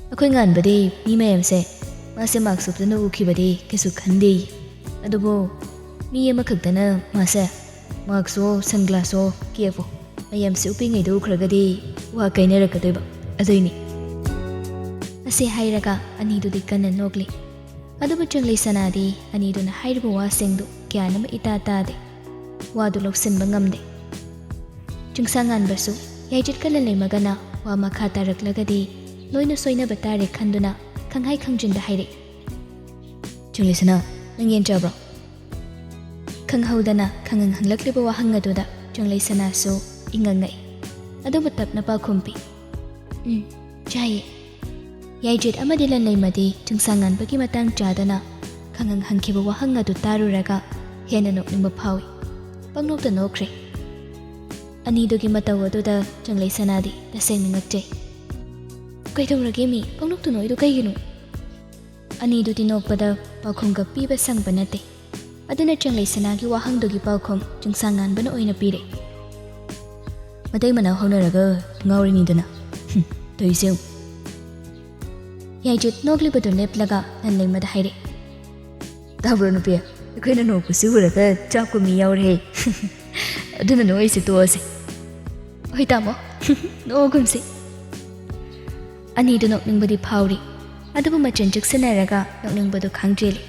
ꯑꯩꯈꯣꯏ ꯉꯥꯟꯕꯗꯤ ꯃꯤ ꯃꯌꯥꯝꯁꯦ ꯃꯥꯁꯦ ꯃꯥꯛꯁ ꯎꯞꯇꯨꯅ ꯎꯈꯤꯕꯗꯤ ꯀꯩꯁꯨ ꯈꯟꯗꯦ꯫ ꯑꯗꯨꯕꯨ ꯃꯤ ꯑꯃꯈꯛꯇꯅ ꯃꯥꯁꯦ ꯃꯥꯛꯁꯋꯣ, ꯁꯟꯒ꯭ꯂꯥꯁꯋꯣ, ꯀꯦꯞꯋꯣ ꯃꯌꯥꯝꯁꯦ ꯎꯞꯄꯤꯉꯩꯗ ꯎꯈ꯭ꯔꯒꯗꯤ ꯋꯥ ꯀꯥꯏꯅꯔꯛꯀꯗꯣꯏꯕ, ꯑꯗꯨꯏꯅꯤ꯫" ꯑꯁꯤ ꯍꯥꯏꯔꯒ ꯑꯅꯤꯗꯨꯗꯤ ꯀꯟꯅ ꯅꯣꯛꯂꯤ꯫ ꯑꯗꯨꯕꯨ ꯆꯪꯂꯩ ꯁꯅꯥꯗꯤ ꯑꯅꯤꯗꯨꯅ ꯍꯥꯏꯔꯤꯕ ꯋꯥꯁꯤꯡꯗꯨ ꯒ꯭ꯌꯥꯟ ꯑꯃ ꯏꯇꯥ ꯇꯥꯗꯦ꯫ ꯋꯥꯗꯨ ꯂꯧꯁꯤꯟꯕ ꯉꯝꯗꯦ꯫ ꯆꯤꯡꯁꯥꯡꯉꯥꯟꯕꯁꯨ ꯌꯥꯏꯖꯨꯠꯀ ꯂꯟꯂꯩꯃꯒꯅ ꯋꯥ ꯃꯈꯥ ꯇꯥꯔꯛꯂꯒꯗꯤ ꯂꯣꯏꯅ ꯁꯣꯏꯅꯕ ꯇꯥꯔꯦ ꯈꯟꯗꯨꯅ ꯈꯪꯍꯥꯏ ꯈꯪꯖꯤꯟꯗ ꯍꯥꯏꯔꯛꯏ, "ꯆꯪꯂꯩ ꯁꯅꯥ, ꯅꯪ ꯌꯦꯟ ꯆꯥꯕ꯭ꯔꯣ?" ꯈꯪꯍꯧꯗꯅ ꯈꯪꯍꯪ ꯍꯪꯂꯛꯂꯤꯕ ꯋꯥꯍꯪ ꯑꯗꯨꯗ ꯆꯪꯂꯩ ꯁꯅꯥꯁꯨ ꯏꯉꯛ ꯉꯛꯏ꯫ ꯑꯗꯨꯕꯨ ꯇꯞꯅ ꯄꯥꯎꯈꯨꯝ ꯄꯤ, "ꯎꯝ, ꯆꯥꯏꯌꯦ꯫" ꯌꯥꯏꯖꯨꯠ ꯑꯃꯗꯤ ꯂꯟꯂꯩꯃꯗꯤ ꯆꯤꯡꯁꯥꯡꯉꯥꯟꯕꯒꯤ ꯃꯇꯥꯡ ꯆꯥꯗꯅ ꯈꯪꯍꯪ ꯍꯪꯈꯤꯕ ꯋꯥꯍꯪ ꯑꯗꯨ ꯇꯥꯔꯨꯔꯒ ꯍꯦꯟꯅ ꯅꯣꯛꯅꯤꯡꯕ ꯐꯥꯎꯏ꯫ ꯄꯪꯅꯣꯛꯇ ꯅꯣꯛꯈ꯭ꯔꯦ꯫ ꯑꯅꯤꯗꯨꯒꯤ ꯃꯇꯧ ꯑꯗꯨꯗ ꯆꯪꯂꯩ ꯁꯅꯥꯗꯤ ꯇꯁꯦꯡꯅ ꯉꯛꯆꯩ꯫ "ꯀꯩꯗꯧꯔꯒꯦ ꯃꯤ? ꯄꯪꯅꯣꯛꯇ ꯅꯣꯛꯏꯗꯨ ꯀꯩꯒꯤꯅꯣ?" ꯑꯅꯤꯗꯨꯗꯤ ꯅꯣꯛꯄꯗ ꯄꯥꯎꯈꯨꯝꯒ ꯄꯤꯕ ꯁꯪꯕ ꯅꯠꯇꯦ꯫ ꯑꯗꯨꯅ ꯆꯦꯡꯂꯩ ꯁꯅꯥꯒꯤ ꯋꯥꯍꯪꯗꯨꯒꯤ ꯄꯥꯎꯈꯨꯝ ꯆꯤꯡꯁꯥꯡꯉꯥꯟꯕꯅ ꯑꯣꯏꯅ ꯄꯤꯔꯦ꯫ ꯃꯇꯩ ꯃꯅꯥꯎ ꯍꯧꯅꯔꯒ ꯉꯥꯎꯔꯤꯅꯤꯗꯅ꯫ ꯍꯨꯝ, ꯇꯧꯏꯁꯦ ꯌꯦꯡꯉꯨ꯫ ꯌꯥꯏꯖꯤꯠ ꯅꯣꯛꯂꯤꯕꯗꯨ ꯂꯦꯞꯂꯒ ꯂꯟꯂꯩꯃꯗ ꯍꯥꯏꯔꯦ꯫ ꯇꯥꯕ꯭ꯔꯣ ꯅꯨꯄꯤ? ꯑꯩꯈꯣꯏꯅ ꯅꯣꯛꯄꯁꯤ ꯎꯔꯒ ꯆꯥꯛꯄ ꯃꯤ ꯌꯥꯎꯔꯦ꯫ ꯑꯗꯨꯅ ꯅꯣꯛꯏꯁꯦ ꯇꯣꯛꯑꯁꯦ꯫ ꯍꯣꯏ ꯇꯥꯃꯣ, ꯅꯣꯛꯑꯒꯨꯝꯁꯤ꯫ ꯑꯅꯤꯗꯨ ꯅꯣꯛꯅꯤꯡꯕꯗꯤ ꯐꯥꯎꯔꯤ, ꯑꯗꯨꯕꯨ ꯃꯆꯤꯟ ꯆꯨꯛꯁꯤꯟꯅꯔꯒ ꯅꯣꯛꯅꯤꯡꯕꯗꯨ ꯈꯪꯗ꯭ꯔꯤꯂꯤ꯫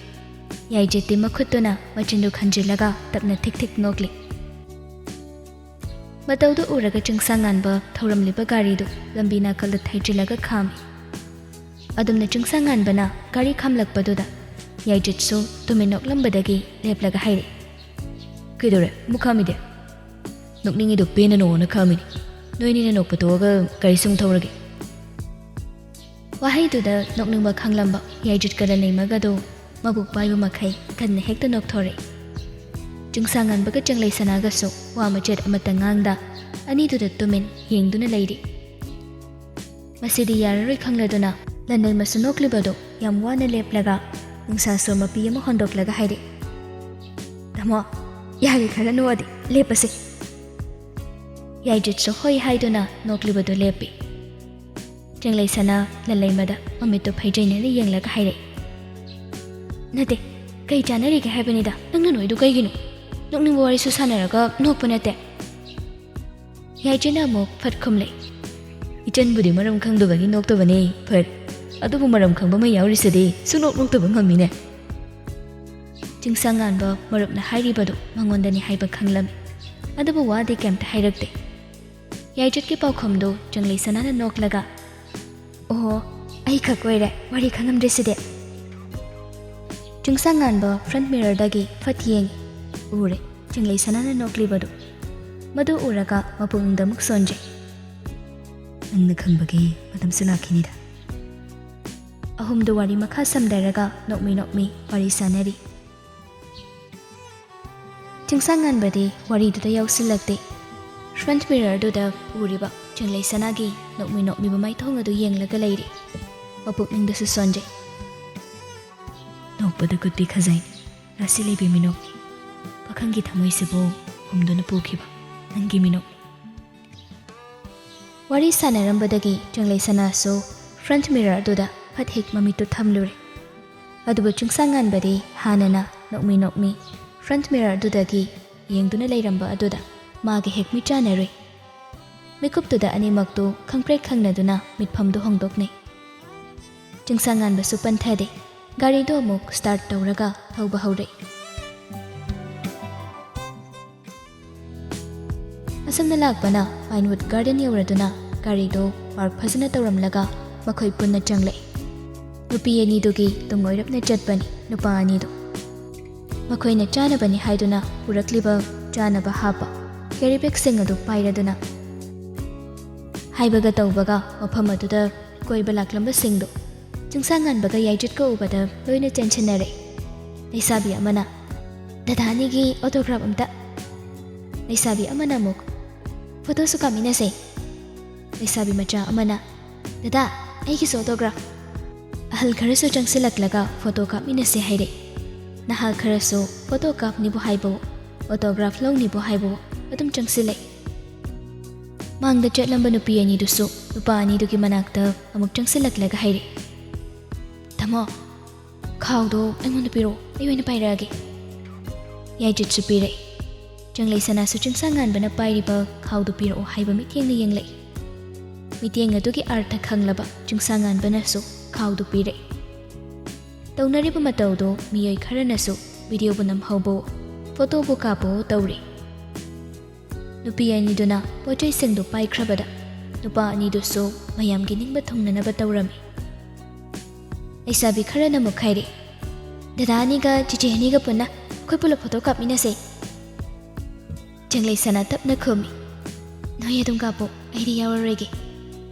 ꯌꯥꯏꯖꯤꯠꯇꯤ ꯃꯈꯨꯠꯇꯨꯅ ꯃꯆꯤꯟꯗꯨ ꯈꯟꯖꯤꯜꯂꯒ ꯇꯞꯅ ꯊꯤꯛ ꯊꯤꯛ ꯅꯣꯛꯂꯤ꯫ ꯃꯇꯧꯗꯨ ꯎꯔꯒ ꯆꯤꯡꯁꯥꯡꯉꯥꯟꯕ ꯊꯧꯔꯝꯂꯤꯕ ꯒꯥꯔꯤꯗꯨ ꯂꯝꯕꯤ ꯅꯥꯀꯜꯗ ꯊꯩꯖꯤꯜꯂꯒ ꯈꯥꯝꯃꯤ꯫ ꯑꯗꯨꯝꯅ ꯆꯤꯡꯁꯥꯡꯉꯥꯟꯕꯅ ꯒꯥꯔꯤ ꯈꯥꯝꯂꯛꯄꯗꯨꯗ ꯌꯥꯏꯖꯤꯠꯁꯨ ꯇꯨꯃꯤꯟ ꯅꯣꯛꯂꯝꯕꯗꯒꯤ ꯂꯦꯞꯂꯒ ꯍꯥꯏꯔꯛꯏ, "ꯀꯩꯗꯧꯔꯦ? ꯑꯃꯨꯛ ꯈꯥꯝꯃꯤꯗꯤ?" "ꯅꯣꯛꯅꯤꯡꯉꯤꯗꯣ ꯄꯦꯟꯅ ꯅꯣꯛꯑꯣꯅ ꯈꯥꯝꯃꯤꯅꯤ꯫ ꯅꯣꯏꯅꯤꯅ ꯅꯣꯛꯄ ꯇꯣꯛꯑꯒ ꯒꯥꯔꯤ ꯁꯨꯝ ꯊꯧꯔꯒꯦ꯫" ꯋꯥꯍꯩꯗꯨꯗ ꯅꯣꯛꯅꯤꯡꯕ ꯈꯪꯂꯝꯕ ꯌꯥꯏꯖꯤꯠꯀ ꯂꯟꯂꯩꯃꯒꯗꯣ ꯃꯕꯨꯛ ꯄꯥꯏꯕ ꯃꯈꯩ ꯀꯟꯅ ꯍꯦꯛꯇ ꯅꯣꯛꯊꯣꯔꯛꯏ꯫ ꯆꯤꯡꯁꯥꯡꯉꯥꯟꯕꯒ ꯆꯦꯡꯂꯩ ꯁꯅꯥꯒꯁꯨ ꯋꯥ ꯃꯆꯦꯠ ꯑꯃꯠꯇ ꯉꯥꯡꯗ ꯑꯅꯤꯗꯨꯗ ꯇꯨꯃꯤꯟ ꯌꯦꯡꯗꯨꯅ ꯂꯩꯔꯤ꯫ ꯃꯁꯤꯗꯤ ꯌꯥꯔꯔꯣꯏ ꯈꯪꯂꯗꯨꯅ ꯂꯟꯂꯩꯃꯁꯨ ꯅꯣꯛꯂꯤꯕꯗꯨ ꯌꯥꯝ ꯋꯥꯅ ꯂꯦꯞꯂꯒ ꯅꯨꯡꯁꯥ ꯁꯣꯔ ꯃꯄꯤ ꯑꯃ ꯍꯣꯟꯗꯣꯛꯂꯒ ꯍꯥꯏꯔꯛꯏ, "ꯇꯥꯃꯣ, ꯌꯥꯔꯦ, ꯈꯔ ꯅꯣꯛꯑꯗꯤ ꯂꯦꯞꯄꯁꯦ꯫" ꯌꯥꯏꯖꯤꯠꯁꯨ ꯍꯣꯏ ꯍꯥꯏꯗꯨꯅ ꯅꯣꯛꯂꯤꯕꯗꯨ ꯂꯦꯞꯄꯤ꯫ ꯆꯦꯡꯂꯩ ꯁꯅꯥ ꯂꯟꯂꯩꯃꯗ ꯃꯃꯤꯠꯇꯨ ꯐꯩꯖꯩꯅꯅ ꯌꯦꯡꯂꯒ ꯍꯥꯏꯔꯛꯏ, "ꯅꯠꯇꯦ, ꯀꯩ ꯆꯥꯟꯅꯔꯤꯒꯦ ꯍꯥꯏꯕꯅꯤꯗ, ꯅꯪꯅ ꯅꯣꯛꯏꯗꯨ ꯀꯩꯒꯤꯅꯣ? ꯅꯣꯛꯅꯤꯡꯕ ꯋꯥꯔꯤꯁꯨ ꯁꯥꯟꯅꯔꯒ ꯅꯣꯛꯄ ꯅꯠꯇꯦ꯫" ꯌꯥꯏꯖꯤꯠꯅ ꯑꯃꯨꯛ ꯐꯠ ꯈꯨꯝꯂꯦ, "ꯏꯆꯟꯕꯨꯗꯤ ꯃꯔꯝ ꯈꯪꯗꯕꯒꯤ ꯅꯣꯛꯇꯕꯅꯦ, ꯐꯔꯦ꯫ ꯑꯗꯨꯕꯨ ꯃꯔꯝ ꯈꯪꯕ ꯑꯃ ꯌꯥꯎꯔꯤꯁꯤꯗꯤ ꯁꯨꯡꯅꯣꯛ ꯅꯣꯛꯇꯕ ꯉꯝꯃꯤꯅꯦ꯫" ꯆꯤꯡꯁꯥꯡꯉꯥꯟꯕ ꯃꯔꯨꯞꯅ ꯍꯥꯏꯔꯤꯕꯗꯨ ꯃꯉꯣꯟꯗꯅꯤ ꯍꯥꯏꯕ ꯈꯪꯂꯝꯃꯤ, ꯑꯗꯨꯕꯨ ꯋꯥꯗꯤ ꯀꯩꯝꯇ ꯍꯥꯏꯔꯛꯇꯦ꯫ ꯌꯥꯏꯖꯤꯠꯀꯤ ꯄꯥꯎꯈꯨꯝꯗꯨ ꯆꯦꯡꯂꯩ ꯁꯅꯥꯅ ꯅꯣꯛꯂꯒ, "ꯑꯣꯍꯣ, ꯑꯩ ꯈꯛ ꯑꯣꯏꯔꯦ ꯋꯥꯔꯤ ꯈꯪꯉꯝꯗ꯭ꯔꯤꯁꯤꯗꯤ꯫" ꯆꯤꯡꯁꯥꯡꯉꯥꯟꯕ ꯐ꯭ꯔꯟꯠ ꯃꯤꯔꯔꯗꯒꯤ ꯐꯠ ꯌꯦꯡꯉꯤ꯫ ꯎꯔꯦ ꯆꯦꯡꯂꯩ ꯁꯅꯥꯅ ꯅꯣꯛꯂꯤꯕꯗꯨ꯫ ꯃꯗꯨ ꯎꯔꯒ ꯃꯄꯨꯛꯅꯤꯡꯗ ꯑꯃꯨꯛ ꯁꯣꯟꯖꯩ꯫ ꯅꯪꯅ ꯈꯪꯕꯒꯤ ꯃꯇꯝꯁꯨ ꯂꯥꯛꯈꯤꯅꯤꯗ꯫ ꯑꯍꯨꯝꯗꯨ ꯋꯥꯔꯤ ꯃꯈꯥ ꯁꯝꯊꯔꯒ ꯅꯣꯛꯃꯤ ꯅꯣꯛꯃꯤ ꯋꯥꯔꯤ ꯁꯥꯟꯅꯔꯤ꯫ ꯆꯤꯡꯁꯥꯡꯉꯥꯟꯕꯗꯤ ꯋꯥꯔꯤꯗꯨꯗ ꯌꯥꯎꯁꯤꯜꯂꯛꯇꯦ꯫ ꯐ꯭ꯔꯟꯠ ꯃꯤꯔꯔꯗꯨꯗ ꯎꯔꯤꯕ ꯆꯦꯡꯂꯩ ꯁꯅꯥꯒꯤ ꯅꯣꯛꯃꯤ ꯅꯣꯛꯃꯤꯕ ꯃꯥꯏꯊꯣꯡ ꯑꯗꯨ ꯌꯦꯡꯂꯒ ꯂꯩꯔꯤ꯫ ꯃꯄꯨꯛꯅꯤꯡꯗꯁꯨ ꯁꯣꯟꯖꯩ꯫ ꯄꯣꯛꯄꯗ ꯀꯨꯠꯄꯤ ꯈꯖꯥꯏꯅꯤ, ꯔꯥꯁꯤ ꯂꯩꯕꯤ ꯃꯤꯅꯣꯛꯅꯤ꯫ ꯄꯥꯈꯪꯒꯤ ꯊꯃꯣꯏꯁꯤꯕꯨ ꯍꯨꯝꯗꯨꯅ ꯄꯨꯈꯤꯕ ꯅꯪꯒꯤ ꯃꯤꯅꯣꯛꯅꯤ꯫ ꯋꯥꯔꯤ ꯁꯥꯟꯅꯔꯝꯕꯗꯒꯤ ꯆꯪꯂꯩ ꯁꯅꯥꯁꯨ front mirror ꯑꯗꯨꯗ ꯐꯠ ꯍꯦꯛ ꯃꯃꯤꯠꯇꯨ ꯊꯝꯂꯨꯔꯦ꯫ ꯑꯗꯨꯕꯨ ꯆꯤꯡꯁꯥꯡꯉꯥꯟꯕꯗꯤ ꯍꯥꯟꯅꯅ ꯅꯣꯛꯃꯤ ꯅꯣꯛꯃꯤ front mirror ꯑꯗꯨꯗꯒꯤ ꯌꯦꯡꯗꯨꯅ ꯂꯩꯔꯝꯕ ꯑꯗꯨꯗ ꯃꯥꯒ ꯍꯦꯛ ꯃꯤꯠ ꯆꯥꯟꯅꯔꯨꯏ꯫ ꯃꯤꯀꯨꯞꯇꯨꯗ ꯑꯅꯤꯃꯛꯇꯨ ꯈꯪꯄ꯭ꯔꯦꯛ ꯈꯪꯅꯗꯨꯅ ꯃꯤꯠꯐꯝꯗꯨ ꯍꯣꯡꯗꯣꯛꯅꯩ꯫ ꯆꯤꯡꯁꯥꯡꯉꯥꯟꯕꯁꯨ ꯄꯟꯊꯗꯦ꯫ ꯒꯥꯔꯤꯗꯨ ꯑꯃꯨꯛ start ꯇꯧꯔꯒ ꯊꯧꯕ ꯍꯧꯔꯛꯏ꯫ ꯑꯁꯨꯝꯅ ꯂꯥꯛꯄꯅ Pinewood Garden ꯌꯧꯔꯗꯨꯅ ꯒꯥꯔꯤꯗꯨ park ꯐꯖꯅ ꯇꯧꯔꯝꯂꯒ ꯃꯈꯣꯏ ꯄꯨꯟꯅ ꯆꯪꯂꯛꯏ꯫ ꯅꯨꯄꯤ ꯑꯅꯤꯗꯨꯒꯤ ꯇꯨꯡ ꯑꯣꯏꯔꯞꯅ ꯆꯠꯄꯅꯤ ꯅꯨꯄꯥ ꯑꯅꯤꯗꯨ꯫ ꯃꯈꯣꯏꯅ ꯆꯥꯅꯕꯅꯤ ꯍꯥꯏꯗꯨꯅ ꯄꯨꯔꯛꯂꯤꯕ ꯆꯥꯅꯕ ꯍꯥꯞꯄ carry bagꯁꯤꯡ ꯑꯗꯨ ꯄꯥꯏꯔꯗꯨꯅ ꯍꯥꯏꯕꯒ ꯇꯧꯕꯒ ꯃꯐꯝ ꯑꯗꯨꯗ ꯀꯣꯏꯕ ꯂꯥꯛꯂꯝꯕꯁꯤꯡꯗꯨ ꯆꯤꯡꯁꯥꯡꯉꯥꯟꯕꯒ ꯌꯥꯏꯖꯤꯠꯀ ꯎꯕꯗ ꯂꯣꯏꯅ ꯆꯦꯟꯁꯤꯟꯅꯔꯦ꯫ ꯂꯩꯁꯥꯕꯤ ꯑꯃꯅ, "ꯗꯗꯥ ꯑꯅꯤꯒꯤ autograph ꯑꯝꯇ꯫" ꯂꯩꯁꯥꯕꯤ ꯑꯃꯅ ꯑꯃꯨꯛ, "Photoꯁꯨ ꯀꯥꯞꯃꯤꯟꯅꯁꯦ꯫" ꯂꯩꯁꯥꯕꯤ ꯃꯆꯥ ꯑꯃꯅ, "ꯗꯗꯥ, ꯑꯩꯒꯤꯁꯨ autograph꯫" ꯑꯍꯜ ꯈꯔꯁꯨ ꯆꯪꯁꯤꯜꯂꯛꯂꯒ photo ꯀꯥꯞꯃꯤꯟꯅꯁꯦ ꯍꯥꯏꯔꯛꯏ꯫ ꯅꯍꯥ ꯈꯔꯁꯨ photo ꯀꯥꯞꯅꯤꯕꯨ ꯍꯥꯏꯕꯋꯣ, autograph ꯂꯧꯅꯤꯕꯨ ꯍꯥꯏꯕꯋꯣ ꯑꯗꯨꯝ ꯆꯪꯁꯤꯜꯂꯛꯏ꯫ ꯃꯥꯡꯗ ꯆꯠꯂꯝꯕ ꯅꯨꯄꯤ ꯑꯅꯤꯗꯨꯁꯨ ꯅꯨꯄꯥ ꯑꯅꯤꯗꯨꯒꯤ ꯃꯅꯥꯛꯇ ꯑꯃꯨꯛ ꯆꯪꯁꯤꯜꯂꯛꯂꯒ ꯍꯥꯏꯔꯛꯏ, "ꯇꯥꯃꯣ, ꯈꯥꯎꯗꯣ ꯑꯩꯉꯣꯟꯗ ꯄꯤꯔꯛꯑꯣ, ꯑꯩ ꯑꯣꯏꯅ ꯄꯥꯏꯔꯛꯑꯒꯦ꯫" ꯌꯥꯏꯖꯤꯠꯁꯨ ꯄꯤꯔꯛꯏ꯫ ꯆꯪꯂꯩ ꯁꯅꯥꯁꯨ ꯆꯤꯡꯁꯥꯡꯉꯥꯟꯕꯅ ꯄꯥꯏꯔꯤꯕ ꯈꯥꯎꯗꯨ ꯄꯤꯔꯛꯑꯣ ꯍꯥꯏꯕ ꯃꯤꯠꯌꯦꯡꯅ ꯌꯦꯡꯂꯛꯏ꯫ ꯃꯤꯠꯌꯦꯡ ꯑꯗꯨꯒꯤ ꯑꯔꯊ ꯈꯪꯂꯕ ꯆꯤꯡꯁꯥꯡꯉꯥꯟꯕꯅꯁꯨ ꯈꯥꯎꯗꯨ ꯄꯤꯔꯛꯏ꯫ ꯇꯧꯅꯔꯤꯕ ꯃꯇꯧꯗꯨ ꯃꯤꯑꯣꯏ ꯈꯔꯅꯁꯨ videoꯕꯨ ꯅꯝꯍꯧꯕꯑꯣ, photoꯕꯨ ꯀꯥꯞꯄꯑꯣ ꯇꯧꯔꯤ꯫ ꯅꯨꯄꯤ ꯑꯅꯤꯗꯨꯅ ꯄꯣꯠꯆꯩꯁꯤꯡꯗꯨ ꯄꯥꯏꯈ꯭ꯔꯕꯗ ꯅꯨꯄꯥ ꯑꯅꯤꯗꯨꯁꯨ ꯃꯌꯥꯝꯒꯤ ꯅꯤꯡꯕ ꯊꯨꯡꯅꯅꯕ ꯇꯧꯔꯝꯃꯤ꯫ ꯂꯩꯁꯥꯕꯤ ꯈꯔꯅ ꯑꯃꯨꯛ ꯍꯥꯏꯔꯛꯏ, "ꯗꯗꯥ ꯑꯅꯤꯒ ꯆꯤꯆꯦ ꯑꯅꯤꯒ ꯄꯨꯟꯅ ꯑꯩꯈꯣꯏ ꯄꯨꯂꯞ photo ꯀꯥꯞꯃꯤꯟꯅꯁꯦ꯫" ꯆꯪꯂꯩ ꯁꯅꯥ ꯇꯞꯅ ꯈꯨꯝꯃꯤ, "ꯅꯣꯏ ꯑꯗꯨꯝ ꯀꯥꯞꯄꯣ, ꯑꯩꯗꯤ ꯌꯥꯎꯔꯔꯣꯏꯒꯦ꯫"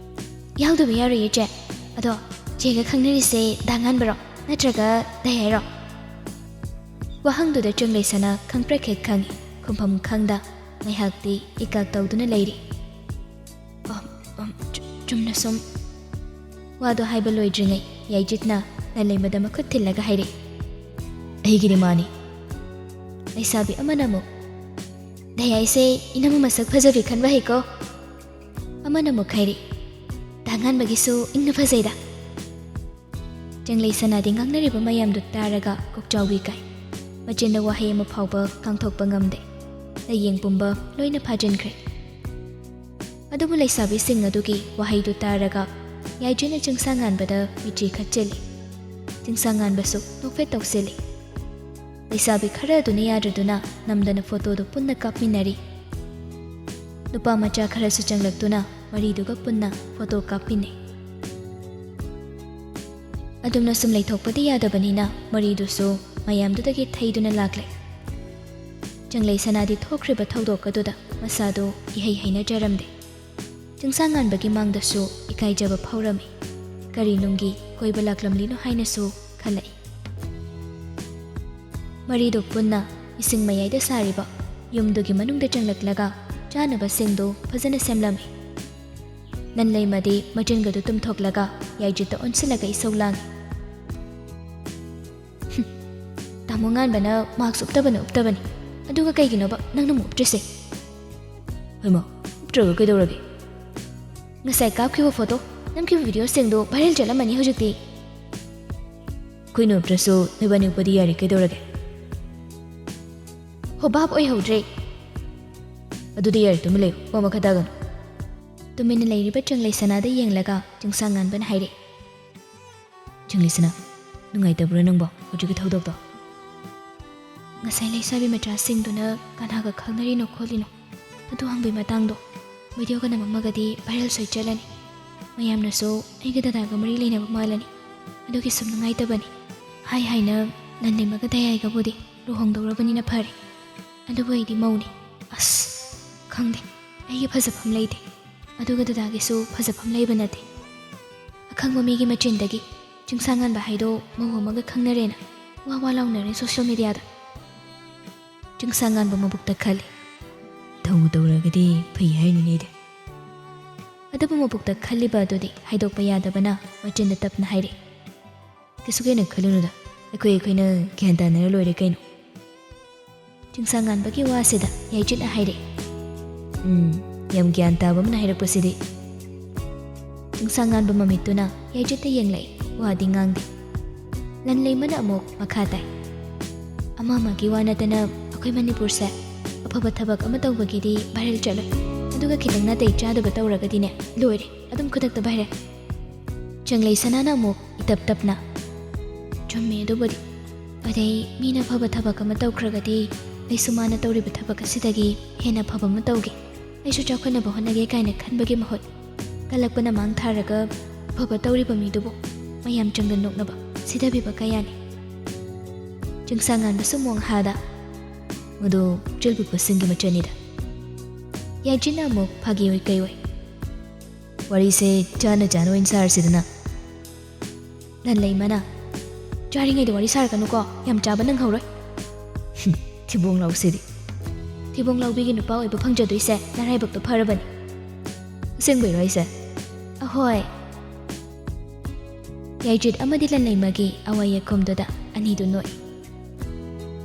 "ꯌꯥꯎꯗꯕ ꯌꯥꯔꯣꯏꯌꯦ ꯆꯦ꯫ ꯑꯗꯣ ꯆꯦꯒ ꯈꯪꯅꯔꯤꯁꯦ ꯗꯥ ꯉꯥꯟꯕꯔꯣ ꯅꯠꯇ꯭ꯔꯒ ꯗꯥ ꯌꯥꯏꯔꯣ?" ꯋꯥꯍꯪꯗꯨꯗ ꯆꯪꯂꯩ ꯁꯅꯥ ꯈꯪꯄ꯭ꯔꯦꯛ ꯍꯦꯛ ꯈꯪꯉꯤ, ꯈꯨꯝꯐꯝ ꯈꯪꯗ ꯉꯥꯏꯍꯥꯛꯇꯤ ꯏꯀꯥꯛ ꯇꯧꯗꯨꯅ ꯂꯩꯔꯤ꯫ "ꯑꯝ, ꯑꯝ, ꯆꯨ-, ꯆꯨꯝꯅ ꯁꯨꯝ꯫" ꯋꯥꯗꯣ ꯍꯥꯏꯕ ꯂꯣꯏꯗ꯭ꯔꯤꯉꯩ ꯌꯥꯏꯖꯤꯠꯅ ꯂꯥꯂꯩꯃꯗ ꯃꯈꯨꯠ ꯊꯤꯜꯂꯒ ꯍꯥꯏꯔꯛꯏ, ꯑꯩꯒꯤꯗꯤ ꯃꯥꯅꯤ꯫ ꯂꯩꯁꯥꯕꯤ ꯑꯃꯅ ꯑꯃꯨꯛ, "ꯗꯌꯥꯏꯁꯦ ꯏꯅꯝꯃ ꯃꯁꯛ ꯐꯖꯕꯤ ꯈꯟꯕ ꯍꯩꯀꯣ"꯫ ꯑꯃꯅ ꯑꯃꯨꯛ ꯍꯥꯏꯔꯤ, "ꯇꯥꯉꯥꯟꯕꯒꯤꯁꯨ ꯏꯪꯅ ꯐꯖꯩꯗ"꯫ ꯆꯪꯂꯩ ꯁꯅꯥꯗꯤ ꯉꯥꯡꯅꯔꯤꯕ ꯃꯌꯥꯝꯗꯨ ꯇꯥꯔꯒ ꯀꯣꯛꯆꯥꯎꯕꯤ ꯀꯥꯏ꯫ ꯃꯆꯤꯟꯗ ꯋꯥꯍꯩ ꯑꯃ ꯐꯥꯎꯕ ꯀꯥꯡꯊꯣꯛꯄ ꯉꯝꯗꯦ꯫ ꯂꯥꯌꯦꯡ ꯄꯨꯝꯕ ꯂꯣꯏꯅ ꯐꯥꯖꯤꯟꯈ꯭ꯔꯦ꯫ ꯑꯗꯨꯕꯨ ꯂꯩꯁꯥꯕꯤꯁꯤꯡ ꯑꯗꯨꯒꯤ ꯋꯥꯍꯩꯗꯨ ꯇꯥꯔꯒ ꯌꯥꯏꯗ꯭ꯔꯤꯅ ꯆꯤꯡꯁꯥꯡꯉꯥꯟꯕꯗ ꯃꯤꯠꯆꯤ ꯈꯠꯆꯤꯜꯂꯤ꯫ ꯆꯤꯡꯁꯥꯡꯉꯥꯟꯕꯁꯨ ꯅꯣꯛꯐꯦꯠ ꯇꯧꯁꯤꯜꯂꯤ꯫ ꯂꯩꯁꯥꯕꯤ ꯈꯔ ꯑꯗꯨꯅ ꯌꯥꯗ꯭ꯔꯗꯨꯅ ꯅꯝꯗꯅ ꯐꯣꯇꯣꯗꯨ ꯄꯨꯟꯅ ꯀꯥꯞꯃꯤꯟꯅꯔꯤ꯫ ꯅꯨꯄꯥ ꯃꯆꯥ ꯈꯔꯁꯨ ꯆꯪꯂꯛꯇꯨꯅ ꯃꯔꯤꯗꯨꯒ ꯄꯨꯟꯅ ꯐꯣꯇꯣ ꯀꯥꯞꯄꯤꯅꯩ꯫ ꯑꯗꯨꯝꯅ ꯁꯨꯝ ꯂꯩꯊꯣꯛꯄꯗꯤ ꯌꯥꯗꯕꯅꯤꯅ ꯃꯔꯤꯗꯨꯁꯨ ꯃꯌꯥꯝꯗꯨꯗꯒꯤ ꯊꯩꯗꯨꯅ ꯂꯥꯛꯂꯦ꯫ ꯆꯪꯂꯩ ꯁꯅꯥꯗꯤ ꯊꯣꯛꯈ꯭ꯔꯤꯕ ꯊꯧꯗꯣꯛ ꯑꯗꯨꯗ ꯃꯁꯥꯗꯨ ꯏꯍꯩ ꯍꯩꯅꯖꯔꯝꯗꯦ꯫ ꯆꯤꯡꯁꯥꯡꯉꯥꯟꯕꯒꯤ ꯃꯥꯡꯗꯁꯨ ꯏꯀꯥꯏꯖꯕ ꯐꯥꯎꯔꯝꯃꯤ꯫ ꯀꯔꯤ ꯅꯨꯡꯒꯤ ꯀꯣꯏꯕ ꯂꯥꯛꯂꯝꯂꯤꯅꯣ ꯍꯥꯏꯅꯁꯨ ꯈꯜꯂꯛꯏ꯫ ꯃꯔꯤꯗꯨ ꯄꯨꯟꯅ ꯏꯁꯤꯡ ꯃꯌꯥꯏꯗ ꯁꯥꯔꯤꯕ ꯌꯨꯝꯗꯨꯒꯤ ꯃꯅꯨꯡꯗ ꯆꯪꯂꯛꯂꯒ ꯆꯥꯅꯕꯁꯤꯡꯗꯨ ꯐꯖꯅ ꯁꯦꯝꯂꯝꯃꯤ꯫ ꯅꯟꯂꯩꯃꯗꯤ ꯃꯆꯤꯟꯒꯗꯨ ꯇꯨꯝꯊꯣꯛꯂꯒ ꯌꯥꯏꯗ꯭ꯔꯤꯠꯇ ꯑꯣꯟꯁꯤꯜꯂꯒ ꯏꯁꯧ ꯂꯥꯡꯏ꯫ "ꯍꯨꯝ, ꯇꯥꯃꯣ ꯉꯥꯟꯕꯅ ꯃꯥꯛꯁ ꯎꯞꯇꯕꯅ ꯎꯞꯇꯕꯅꯤ, ꯑꯗꯨꯒ ꯀꯩꯒꯤꯅꯣꯕ ꯅꯪꯅ ꯑꯃꯨꯛ ꯎꯞꯇ꯭ꯔꯤꯁꯦ?" "ꯍꯩꯃꯥ, ꯎꯞꯇ꯭ꯔꯒ ꯀꯩꯗꯧꯔꯒꯦ?" "ꯉꯁꯥꯏ ꯀꯥꯞꯈꯤꯕ ꯐꯣꯇꯣ, ꯅꯝꯈꯤꯕ ꯚꯤꯗꯤꯑꯣꯁꯤꯡꯗꯣ ꯚꯥꯏꯔꯦꯜ ꯆꯠꯂꯝꯃꯅꯤ ꯍꯧꯖꯤꯛꯇꯤ꯫" "ꯑꯩꯈꯣꯏꯅ ꯎꯞꯇ꯭ꯔꯁꯨ ꯅꯣꯏꯕꯥꯅꯤ ꯎꯞꯄꯗꯤ ꯌꯥꯔꯦ, ꯀꯩꯗꯧꯔꯒꯦ?" "ꯍꯣ, ꯚꯥꯞ ꯑꯣꯏꯍꯧꯗ꯭ꯔꯦ꯫" "ꯑꯗꯨꯗꯤ ꯌꯥꯔꯦ, ꯇꯨꯃꯤꯟ ꯂꯩꯌꯨ, ꯋꯥ ꯃꯈꯥ ꯇꯥꯒꯅꯨ꯫" ꯇꯨꯃꯤꯟꯅ ꯂꯩꯔꯤꯕ ꯆꯪꯂꯩ ꯁꯅꯥꯗ ꯌꯦꯡꯂꯒ ꯆꯤꯡꯁꯥꯡꯉꯥꯟꯕꯅ ꯍꯥꯏꯔꯛꯏ꯫ "ꯆꯪꯂꯩ ꯁꯅꯥ, ꯅꯨꯡꯉꯥꯏꯇꯕ꯭ꯔꯣ ꯅꯪꯕꯣ ꯍꯧꯖꯤꯛꯀꯤ ꯊꯧꯗꯣꯛꯇꯣ?" "ꯉꯁꯥꯏ ꯂꯩꯁꯥꯕꯤ ꯃꯆꯥꯁꯤꯡꯗꯨꯅ ꯀꯅꯥꯒ ꯈꯪꯅꯔꯤꯅꯣ ꯈꯣꯠꯂꯤꯅꯣ ꯑꯗꯨ ꯍꯪꯕꯒꯤ ꯃꯇꯥꯡꯗꯣ, ꯚꯤꯗꯤꯑꯣꯒ ꯅꯝꯃꯝꯃꯒꯗꯤ ꯚꯥꯏꯔꯦꯜ ꯁꯣꯏ ꯆꯠꯂꯅꯤ꯫ ꯃꯌꯥꯝꯅꯁꯨ ꯑꯩꯒ ꯗꯗꯥꯒ ꯃꯔꯤ ꯂꯩꯅꯕ ꯃꯥꯜꯂꯅꯤ꯫ ꯑꯗꯨꯒꯤ ꯁꯨꯝ ꯅꯨꯡꯉꯥꯏꯇꯕꯅꯤ꯫ ꯍꯥꯏ ꯍꯥꯏꯅ ꯅꯟꯂꯩꯃꯒ ꯗꯌꯥꯏꯒꯕꯨꯗꯤ ꯂꯨꯍꯣꯡꯗꯧꯔꯕꯅꯤꯅ ꯐꯔꯦ꯫ ꯑꯗꯨꯕꯨ ꯑꯩꯗꯤ ꯃꯧꯅꯤ꯫ ꯑꯁ, ꯈꯪꯗꯦ, ꯑꯩꯒꯤ ꯐꯖꯐꯝ ꯂꯩꯇꯦ꯫ ꯑꯗꯨꯒ ꯗꯗꯥꯒꯤꯁꯨ ꯐꯖꯐꯝ ꯂꯩꯕ ꯅꯠꯇꯦ꯫ ꯑꯈꯪꯕ ꯃꯤꯒꯤ ꯃꯆꯤꯟꯗꯒꯤ ꯆꯤꯡꯁꯥꯡꯉꯥꯟꯕ ꯍꯥꯏꯗꯣ ꯃꯧ ꯑꯃꯒ ꯈꯪꯅꯔꯦꯅ ꯋꯥ ꯋꯥ ꯂꯥꯎꯅꯔꯦ ꯁꯣꯁꯤꯌꯦꯜ ꯃꯤꯗꯤꯌꯥꯗ꯫" ꯆꯤꯡꯁꯥꯡꯉꯥꯟꯕ ꯃꯕꯨꯛꯇ ꯈꯜꯂꯤ, "ꯇꯧꯕꯨ ꯇꯧꯔꯒꯗꯤ ꯐꯩ ꯍꯥꯏꯅꯤꯅꯦ ꯑꯩꯗꯤ꯫" ꯑꯗꯨꯕꯨ ꯃꯕꯨꯛꯇ ꯈꯜꯂꯤꯕ ꯑꯗꯨꯗꯤ ꯍꯥꯏꯗꯣꯛꯄ ꯌꯥꯗꯕꯅ ꯃꯆꯤꯟꯗ ꯇꯞꯅ ꯍꯥꯏꯔꯛꯏ, "ꯀꯩꯁꯨ ꯀꯩꯅ ꯈꯜꯂꯨꯅꯨꯗ, ꯑꯩꯈꯣꯏ ꯑꯩꯈꯣꯏꯅ ꯒ꯭ꯌꯥꯟ ꯇꯥꯅꯔ ꯂꯣꯏꯔꯦ ꯀꯩꯅꯣ꯫ ꯆꯤꯡꯁꯥꯡꯉꯥꯟꯕꯒꯤ ꯋꯥꯁꯤꯗ ꯌꯥꯏꯖꯤꯠꯅ ꯍꯥꯏꯔꯛꯏ꯫ "ꯎꯝ, ꯌꯥꯝ ꯒ꯭ꯌꯥꯟ ꯇꯥꯕ ꯑꯃꯅ ꯍꯥꯏꯔꯛꯄꯁꯤꯗꯤ꯫" ꯆꯤꯡꯁꯥꯡꯉꯥꯟꯕ ꯃꯃꯤꯠꯇꯨꯅ ꯌꯥꯏꯖꯤꯠꯇ ꯌꯦꯡꯂꯛꯏ, ꯋꯥꯗꯤ ꯉꯥꯡꯗꯦ꯫ ꯂꯟꯂꯩꯃꯅ ꯑꯃꯨꯛ ꯃꯈꯥ ꯇꯥꯏ꯫ "ꯑꯃ ꯑꯃꯒꯤ ꯋꯥ ꯅꯠꯇꯅ ꯑꯩꯈꯣꯏ ꯃꯅꯤꯄꯨꯔꯁꯦ ꯑꯐꯕ ꯊꯕꯛ ꯑꯃ ꯇꯧꯕꯒꯤꯗꯤ viral ꯆꯠꯂꯣꯏ꯫ ꯑꯗꯨꯒ ꯈꯤꯇꯪ ꯅꯥꯇꯩ ꯆꯥꯗꯕ ꯇꯧꯔꯒꯗꯤꯅꯦ, ꯂꯣꯏꯔꯦ, ꯑꯗꯨꯝ ꯈꯨꯗꯛꯇ viral꯫" ꯆꯪꯂꯩ ꯁꯅꯥꯅ ꯑꯃꯨꯛ ꯏꯇꯞ ꯇꯞꯅ, "ꯆꯨꯝꯃꯦ ꯑꯗꯨꯕꯨꯗꯤ꯫ ꯑꯗꯩ ꯃꯤꯅ ꯐꯕ ꯊꯕꯛ ꯑꯃ ꯇꯧꯈ꯭ꯔꯒꯗꯤ ꯑꯩꯁꯨ ꯃꯥꯅ ꯇꯧꯔꯤꯕ ꯊꯕꯛ ꯑꯁꯤꯗꯒꯤ ꯍꯦꯟꯅ ꯐꯕ ꯑꯃ ꯇꯧꯒꯦ, ꯑꯩꯁꯨ ꯆꯥꯎꯈꯠꯅꯕ ꯍꯣꯠꯅꯒꯦ" ꯀꯥꯏꯅ ꯈꯟꯕꯒꯤ ꯃꯍꯨꯠ, ꯀꯜꯂꯛꯄꯅ ꯃꯥꯡ ꯊꯥꯔꯒ ꯐꯕ ꯇꯧꯔꯤꯕ ꯃꯤꯗꯨꯕꯨ ꯃꯌꯥꯝ ꯆꯪꯗ ꯅꯣꯛꯅꯕ, ꯁꯤꯊꯕꯤꯕ ꯀꯌꯥꯅꯤ꯫ ꯆꯤꯡꯁꯥꯡꯉꯥꯟꯕꯁꯨ ꯃꯣꯡꯍꯥꯗ, "ꯃꯗꯨ ꯆꯤꯜꯄꯤꯛꯄꯁꯤꯡꯒꯤ ꯃꯆꯠꯅꯤꯗ꯫" ꯌꯥꯏꯖꯤꯠꯅ ꯑꯃꯨꯛ ꯐꯥꯒꯤ ꯑꯣꯏ ꯀꯩ ꯑꯣꯏ, "ꯋꯥꯔꯤꯁꯦ ꯆꯥꯅ ꯆꯥꯅ ꯑꯣꯏꯅ ꯁꯥꯔꯁꯤꯗꯅ꯫" ꯂꯟꯂꯩꯃꯅ, "ꯆꯥꯔꯤꯉꯩꯗ ꯋꯥꯔꯤ ꯁꯥꯔꯛꯀꯅꯨꯀꯣ, ꯌꯥꯝ ꯆꯥꯕ ꯅꯪꯍꯧꯔꯣꯏ꯫" "ꯊꯤꯕꯣꯡ ꯂꯥꯎꯁꯤꯗꯤ꯫ ꯊꯤꯕꯣꯡ ꯂꯥꯎꯕꯤꯒꯤ ꯅꯨꯄꯥ ꯑꯣꯏꯕ ꯐꯪꯖꯗꯣꯏꯁꯦ ꯅꯔꯥꯏꯕꯛꯇꯣ ꯐꯔꯕꯅꯤ꯫" "ꯑꯁꯦꯡꯕꯩꯔꯣ ꯍꯥꯏꯁꯦ?" "ꯑꯍꯣꯏ꯫" ꯌꯥꯏꯖꯤꯠ ꯑꯃꯗꯤ ꯂꯟꯂꯩꯃꯒꯤ ꯑꯋꯥ ꯌꯦꯈꯨꯝꯗꯨꯗ ꯑꯅꯤꯗꯨ ꯅꯣꯛꯏ꯫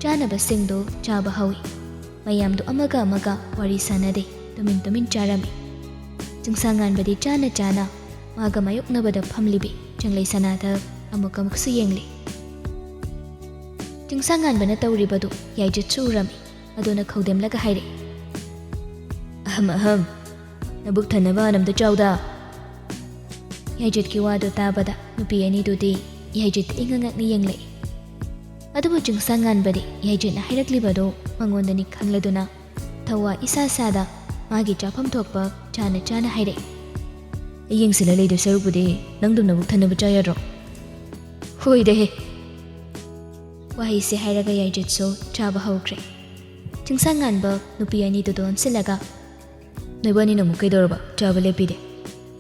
ꯆꯥꯅꯕꯁꯤꯡꯗꯨ ꯆꯥꯕ ꯍꯧꯏ꯫ ꯃꯌꯥꯝꯗꯨ ꯑꯃꯒ ꯑꯃꯒ ꯋꯥꯔꯤ ꯁꯥꯅꯗꯦ, ꯇꯨꯃꯤꯟ ꯇꯨꯃꯤꯟ ꯆꯥꯔꯝꯃꯤ꯫ ꯆꯤꯡꯁꯥꯡꯉꯥꯟꯕꯗꯤ ꯆꯥꯅ ꯆꯥꯅ ꯃꯥꯒ ꯃꯥꯌꯣꯛꯅꯕꯗ ꯐꯝꯂꯤꯕꯤ ꯆꯪꯂꯩ ꯁꯅꯥꯗ ꯑꯃꯨꯛ ꯑꯃꯨꯛꯁꯨ ꯌꯦꯡꯂꯤ꯫ ꯆꯤꯡꯁꯥꯡꯉꯥꯟꯕꯅ ꯇꯧꯔꯤꯕꯗꯨ ꯌꯥꯏꯖꯤꯠꯁꯨ ꯎꯔꯝꯃꯤ꯫ ꯑꯗꯨꯅ ꯈꯧꯗꯦꯝꯂꯒ ꯍꯥꯏꯔꯛꯏ, "ꯑꯍꯝ ꯑꯍꯝ, ꯅꯕꯨꯛ ꯊꯟꯅꯕ ꯍꯥꯟꯅ ꯑꯝꯇ ꯆꯥꯎꯗ꯫" ꯌꯥꯏꯖꯤꯠꯀꯤ ꯋꯥꯗꯨ ꯇꯥꯕꯗ ꯅꯨꯄꯤ ꯑꯅꯤꯗꯨꯗꯤ ꯌꯥꯏꯖꯤꯠꯇ ꯏꯉꯛ ꯉꯛꯅ ꯌꯦꯡꯂꯛꯏ꯫ ꯑꯗꯨꯕꯨ ꯆꯤꯡꯁꯥꯡꯉꯥꯟꯕꯗꯤ ꯌꯥꯏꯖꯤꯠꯅ ꯍꯥꯏꯔꯛꯂꯤꯕꯗꯨ ꯃꯉꯣꯟꯗꯅꯤ ꯈꯪꯂꯗꯨꯅ ꯊꯋꯥ ꯏꯁꯥ ꯁꯥꯗ ꯃꯥꯒꯤ ꯆꯥꯐꯝ ꯊꯣꯛꯄ ꯆꯥꯅ ꯆꯥꯅ ꯍꯥꯏꯔꯛꯏ, "ꯑꯩ ꯌꯦꯡꯁꯤꯜꯂ ꯂꯩꯗꯣꯏ ꯁꯔꯨꯛꯄꯨꯗꯤ ꯅꯪꯗꯨꯝ ꯅꯕꯨꯛ ꯊꯟꯅꯕ ꯆꯥ ꯌꯥꯗ꯭ꯔꯣ?" "ꯍꯣꯏꯗꯍꯦ!" ꯋꯥꯍꯩꯁꯦ ꯍꯥꯏꯔꯒ ꯌꯥꯏꯖꯤꯠꯁꯨ ꯆꯥꯕ ꯍꯧꯈ꯭ꯔꯦ꯫ ꯆꯤꯡꯁꯥꯡꯉꯥꯟꯕ ꯅꯨꯄꯤ ꯑꯅꯤꯗꯨꯗ ꯑꯣꯟꯁꯤꯜꯂꯒ, "ꯅꯣꯏꯕꯥꯅꯤꯅ ꯑꯃꯨꯛ ꯀꯩꯗꯧꯔꯕ? ꯆꯥꯕ ꯂꯦꯞꯄꯤꯗꯦ꯫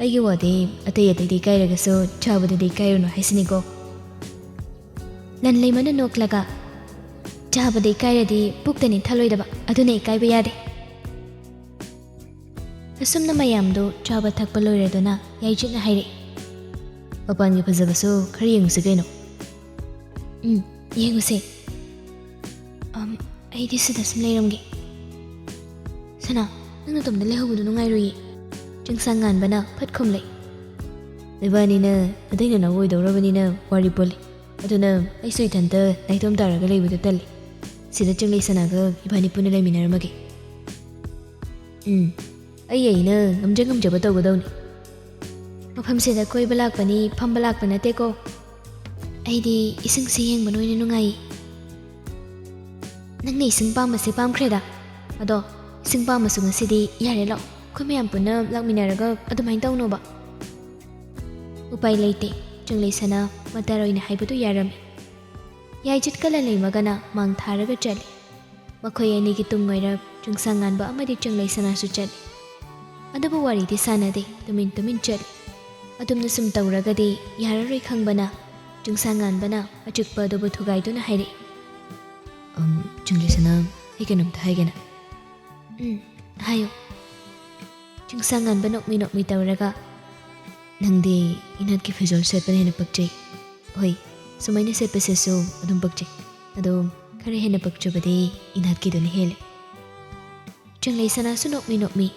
ꯑꯩꯒꯤ ꯋꯥꯗꯤ ꯑꯇꯩ ꯑꯇꯩꯗꯤ ꯏꯀꯥꯏꯔꯒꯁꯨ ꯆꯥꯕꯗꯗꯤ ꯏꯀꯥꯏꯔꯨꯅꯨ ꯍꯥꯏꯁꯤꯅꯤꯀꯣ꯫" ꯂꯟꯂꯩꯃꯅ ꯅꯣꯛꯂꯒ, "ꯆꯥꯕꯗ ꯏꯀꯥꯏꯔꯗꯤ ꯄꯨꯛꯇꯅꯤ ꯊꯜꯂꯣꯏꯗꯕ, ꯑꯗꯨꯅ ꯏꯀꯥꯏꯕ ꯌꯥꯗꯦ꯫" ꯑꯁꯨꯝꯅ ꯃꯌꯥꯝꯗꯨ ꯆꯥꯕ ꯊꯛꯄ ꯂꯣꯏꯔꯗꯨꯅ ꯌꯥꯏꯖꯤꯠꯅ ꯍꯥꯏꯔꯛꯏ, "ꯃꯄꯥꯟꯒꯤ ꯐꯖꯕꯁꯨ ꯈꯔ ꯌꯦꯡꯉꯨꯁꯤ ꯀꯩꯅꯣ꯫" ꯎꯝ, ꯌꯦꯡꯉꯨꯁꯦ꯫ ꯑꯝ, ꯑꯩꯗꯤ ꯁꯤꯗ ꯁꯨꯝ ꯂꯩꯔꯝꯒꯦ꯫ ꯁꯅꯥ, ꯅꯪ ꯅꯇꯣꯝꯗ ꯂꯩꯍꯧꯕꯗꯣ ꯅꯨꯡꯉꯥꯏꯔꯣꯏꯌꯦ꯫ ꯆꯤꯡꯁꯥꯡ ꯉꯥꯟꯕꯅ ꯐꯠ ꯈꯨꯝꯂꯛꯏ꯫ ꯏꯕꯥꯅꯤꯅ ꯑꯇꯩ ꯅꯅꯥꯎ ꯑꯣꯏꯗꯧꯔꯕꯅꯤꯅ ꯋꯥꯔꯤ ꯄꯨꯜꯂꯤ꯫ ꯑꯗꯨꯅ ꯑꯩꯁꯨ ꯏꯊꯟꯇ ꯅꯥꯏꯇꯣꯝ ꯇꯥꯔꯒ ꯂꯩꯕꯗꯣ ꯇꯜꯂꯤ꯫ ꯁꯤꯗ ꯆꯤꯡꯂꯩ ꯁꯅꯥꯒ ꯏꯕꯥꯅꯤ ꯄꯨꯟꯅ ꯂꯩꯃꯤꯟꯅꯔꯝꯃꯒꯦ꯫ ꯎꯝ, ꯑꯩ ꯑꯩꯅ ꯉꯝꯖ ꯉꯝꯖꯕ ꯇꯧꯒꯗꯧꯅꯤ꯫ ꯃꯐꯝꯁꯤꯗ ꯀꯣꯏꯕ ꯂꯥꯛꯄꯅꯤ, ꯐꯝꯕ ꯂꯥꯛꯄ ꯅꯠꯇꯦꯀꯣ꯫ ꯑꯩꯗꯤ ꯏꯁꯤꯡꯁꯦ ꯌꯦꯡꯕꯅ ꯑꯣꯏꯅ ꯅꯨꯡꯉꯥꯏꯌꯦ꯫ ꯅꯪꯅ ꯏꯁꯤꯡ ꯄꯥꯝꯕꯁꯦ ꯄꯥꯝꯈ꯭ꯔꯦꯗ꯫ ꯑꯗꯣ ꯏꯁꯤꯡ ꯄꯥꯝꯕꯁꯨ ꯉꯁꯤꯗꯤ ꯌꯥꯔꯦ, ꯂꯥꯛꯑꯣ, ꯑꯩꯈꯣꯏ ꯃꯌꯥꯝ ꯄꯨꯟꯅ ꯂꯥꯛꯃꯤꯟꯅꯔꯒ ꯑꯗꯨꯃꯥꯏꯅ ꯇꯧꯅꯣꯕ꯫ ꯎꯄꯥꯏ ꯂꯩꯇꯦ, ꯆꯤꯡꯂꯩꯁꯅꯥ ꯃꯇꯥꯔꯣꯏꯅ ꯍꯥꯏꯕꯗꯨ ꯌꯥꯔꯝꯃꯤ꯫ ꯌꯥꯏꯖꯤꯠꯀ ꯂꯟꯂꯩꯃꯒꯅ ꯃꯥꯡ ꯊꯥꯔꯒ ꯆꯠꯂꯤ꯫ ꯃꯈꯣꯏ ꯑꯅꯤꯒꯤ ꯇꯨꯡ ꯑꯣꯏꯔꯞ ꯆꯤꯡꯁꯥꯡ ꯉꯥꯟꯕ ꯑꯃꯗꯤ ꯆꯤꯡꯂꯩꯁꯅꯥꯁꯨ ꯆꯠꯂꯤ꯫ ꯑꯗꯨꯕꯨ ꯋꯥꯔꯤꯗꯤ ꯁꯥꯟꯅꯗꯦ, ꯇꯨꯃꯤꯟ ꯇꯨꯃꯤꯟ ꯆꯠꯂꯤ꯫ ꯑꯗꯨꯝꯅ ꯁꯨꯝ ꯇꯧꯔꯒꯗꯤ ꯌꯥꯔꯔꯣꯏ ꯈꯪꯕꯅ ꯆꯤꯡꯁꯥꯡ ꯉꯥꯟꯕꯅ ꯑꯆꯤꯛꯄ ꯑꯗꯨꯕꯨ ꯊꯨꯒꯥꯏꯗꯨꯅ ꯍꯥꯏꯔꯛꯏ꯫ "ꯑꯝ, ꯆꯤꯡꯂꯩꯁꯅꯥ, ꯑꯩ ꯀꯩꯅꯣꯝꯇ ꯍꯥꯏꯒꯦꯅ꯫" "ꯎꯝ, ꯍꯥꯏꯌꯨ꯫" ꯆꯤꯡꯁꯥꯡ ꯉꯥꯟꯕ ꯅꯣꯛꯃꯤ ꯅꯣꯛꯃꯤ ꯇꯧꯔꯒ, "ꯅꯪꯗꯤ ꯏꯅꯥꯠꯀꯤ ꯐꯤꯖꯣꯜ ꯁꯦꯠꯄꯅ ꯍꯦꯟꯅ ꯄꯛꯆꯩ꯫" "ꯍꯣꯏ, ꯁꯨꯃꯥꯏꯅ ꯁꯦꯠꯄꯁꯤꯁꯨ ꯑꯗꯨꯝ ꯄꯛꯆꯩ꯫ ꯑꯗꯣ ꯈꯔ ꯍꯦꯟꯅ ꯄꯛꯆꯕꯗꯤ ꯏꯅꯥꯠꯀꯤꯗꯨꯅ ꯍꯦꯜꯂꯦ꯫" ꯆꯤꯡꯂꯩꯁꯅꯥꯁꯨ ꯅꯣꯛꯃꯤ ꯅꯣꯛꯃꯤ,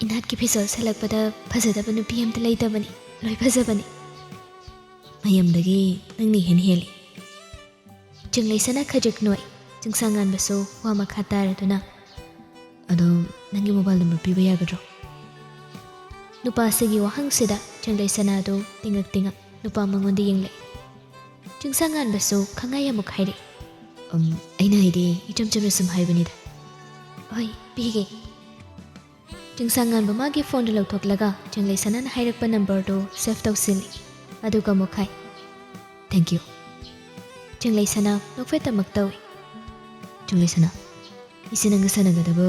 "ꯏꯅꯥꯠꯀꯤ ꯐꯤꯖꯣꯜ ꯁꯦꯠꯂꯛꯄꯗ ꯐꯖꯗꯕ ꯅꯨꯄꯤ ꯑꯝꯇ ꯂꯩꯇꯕꯅꯤ, ꯂꯣꯏ ꯐꯖꯕꯅꯤ꯫" "ꯃꯌꯥꯝꯗꯒꯤ ꯅꯪꯅ ꯏꯍꯦꯟ ꯍꯦꯜꯂꯤ꯫" ꯆꯤꯡꯂꯩꯁꯅꯥ ꯈꯖꯤꯛ ꯅꯣꯛꯏ꯫ ꯆꯤꯡꯁꯥꯡ ꯉꯥꯟꯕꯁꯨ ꯋꯥ ꯃꯈꯥ ꯇꯥꯔꯗꯨꯅ, "ꯑꯗꯣ ꯅꯪꯒꯤ ꯃꯣꯕꯥꯏꯜ ꯅꯝꯕꯔ ꯄꯤꯕ ꯌꯥꯒꯗ꯭ꯔꯣ?" ꯅꯨꯄꯥꯁꯤꯒꯤ ꯋꯥꯍꯪꯁꯤꯗ ꯆꯤꯡꯂꯩꯁꯅꯥꯗꯨ ꯇꯤꯡꯉꯛ ꯇꯤꯡꯉꯛ ꯅꯨꯄꯥ ꯃꯉꯣꯟꯗ ꯌꯦꯡꯂꯛꯏ꯫ ꯆꯤꯡꯁꯥꯡ ꯉꯥꯟꯕꯁꯨ ꯈꯪꯉꯥꯏ ꯑꯃꯨꯛ ꯍꯥꯏꯔꯛꯏ꯫ "ꯑꯝ, ꯑꯩꯅ ꯍꯥꯏꯗꯤ ꯏꯆꯝ ꯆꯝꯅ ꯁꯨꯝ ꯍꯥꯏꯕꯅꯤꯗ꯫" "ꯍꯣꯏ, ꯄꯤꯒꯦ꯫" ꯆꯤꯡꯁꯥꯡ ꯉꯥꯟꯕ ꯃꯥꯒꯤ ꯐꯣꯟꯗꯨ ꯂꯧꯊꯣꯛꯂꯒ ꯆꯤꯡꯂꯩꯁꯅꯥꯅ ꯍꯥꯏꯔꯛꯄ ꯅꯝꯕꯔꯗꯨ ꯁꯦꯚ ꯇꯧꯁꯤꯜꯂꯤ꯫ ꯑꯗꯨꯒ ꯑꯃꯨꯛ ꯍꯥꯏ, "Thank you꯫" ꯆꯤꯡꯂꯩꯁꯅꯥ ꯅꯣꯛꯐꯦꯠꯇꯃꯛ ꯇꯧꯏ꯫ "ꯆꯤꯡꯂꯩꯁꯅꯥ, ꯑꯩꯁꯦ ꯅꯪꯒ ꯁꯥꯟꯅꯒꯗꯕ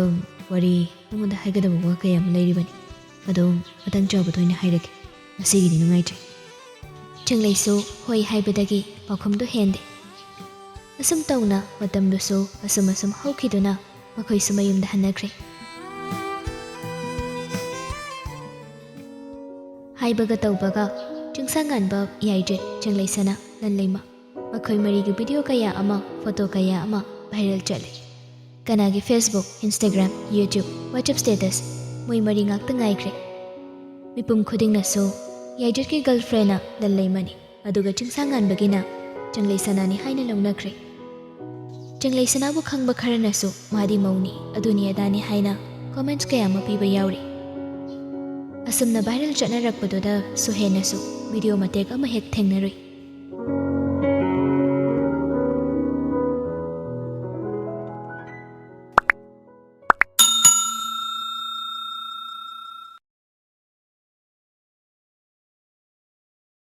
ꯋꯥꯔꯤ, ꯅꯪꯉꯣꯟꯗ ꯍꯥꯏꯒꯗꯕ ꯋꯥ ꯀꯌꯥ ꯑꯃ ꯂꯩꯔꯤꯕꯅꯤ꯫ ꯑꯗꯣ ꯃꯇꯥꯡ ꯆꯥꯕꯗ ꯑꯣꯏꯅ ꯍꯥꯏꯔꯒꯦ꯫ ꯉꯁꯤꯒꯤꯗꯤ ꯅꯨꯡꯉꯥꯏꯇ꯭ꯔꯦ꯫" ꯆꯤꯡꯂꯩꯁꯨ ꯍꯣꯏ ꯍꯥꯏꯕꯗꯒꯤ ꯄꯥꯎꯈꯨꯝꯗꯨ ꯍꯦꯟꯗꯦ꯫ ꯑꯁꯨꯝ ꯇꯧꯅ ꯃꯇꯝꯗꯨꯁꯨ ꯑꯁꯨꯝ ꯑꯁꯨꯝ ꯍꯧꯈꯤꯗꯨꯅ ꯃꯈꯣꯏꯁꯨ ꯃꯌꯨꯝꯗ ꯍꯟꯅꯈ꯭ꯔꯦ꯫ ꯍꯥꯏꯕꯒ ꯇꯧꯕꯒ ꯆꯤꯡꯁꯥꯡ ꯉꯥꯟꯕ, ꯌꯥꯏꯗ꯭ꯔꯦ, ꯆꯤꯡꯂꯩꯁꯅꯥ, ꯂꯟꯂꯩꯃ꯫ ꯃꯈꯣꯏ ꯃꯔꯤꯒꯤ ꯚꯤꯗꯤꯑꯣ ꯀꯌꯥ ꯑꯃ, ꯐꯣꯇꯣ ꯀꯌꯥ ꯑꯃ ꯚꯥꯏꯔꯦꯜ ꯆꯠꯂꯦ꯫ ꯀꯅꯥꯒꯤ Facebook, Instagram, YouTube, WhatsApp status, ꯃꯣꯏ ꯃꯔꯤ ꯉꯥꯛꯇ ꯉꯥꯏꯈ꯭ꯔꯦ꯫ ꯃꯤꯄꯨꯝ ꯈꯨꯗꯤꯡꯅꯁꯨ ꯌꯥꯏꯗ꯭ꯔꯠꯀꯤ ꯒꯔꯜꯐ꯭ꯔꯦꯟꯅ ꯂꯟ ꯂꯩꯃꯅꯤ, ꯑꯗꯨꯒ ꯆꯤꯡꯁꯥꯡꯉꯥꯟꯕꯒꯤꯅ ꯆꯪꯂꯩ ꯁꯅꯥꯅꯤ ꯍꯥꯏꯅ ꯂꯧꯅꯈ꯭ꯔꯦ꯫ ꯆꯪꯂꯩ ꯁꯅꯥꯕꯨ ꯈꯪꯕ ꯈꯔꯅꯁꯨ ꯃꯥꯗꯤ ꯃꯧꯅꯤ, ꯑꯗꯨꯅꯤ ꯑꯗꯥꯅꯤ ꯍꯥꯏꯅ ꯀꯣꯃꯦꯟꯠꯁ ꯀꯌꯥ ꯑꯃ ꯄꯤꯕ ꯌꯥꯎꯔꯤ꯫ ꯑꯁꯨꯝꯅ ꯚꯥꯏꯔꯦꯜ ꯆꯠꯅꯔꯛꯄꯗꯨꯗ ꯁꯨꯍꯦꯟꯅꯁꯨ ꯚꯤꯗꯤꯑꯣ ꯃꯇꯦꯛ ꯑꯃ ꯍꯦꯛ ꯊꯦꯡꯅꯔꯨꯏ꯫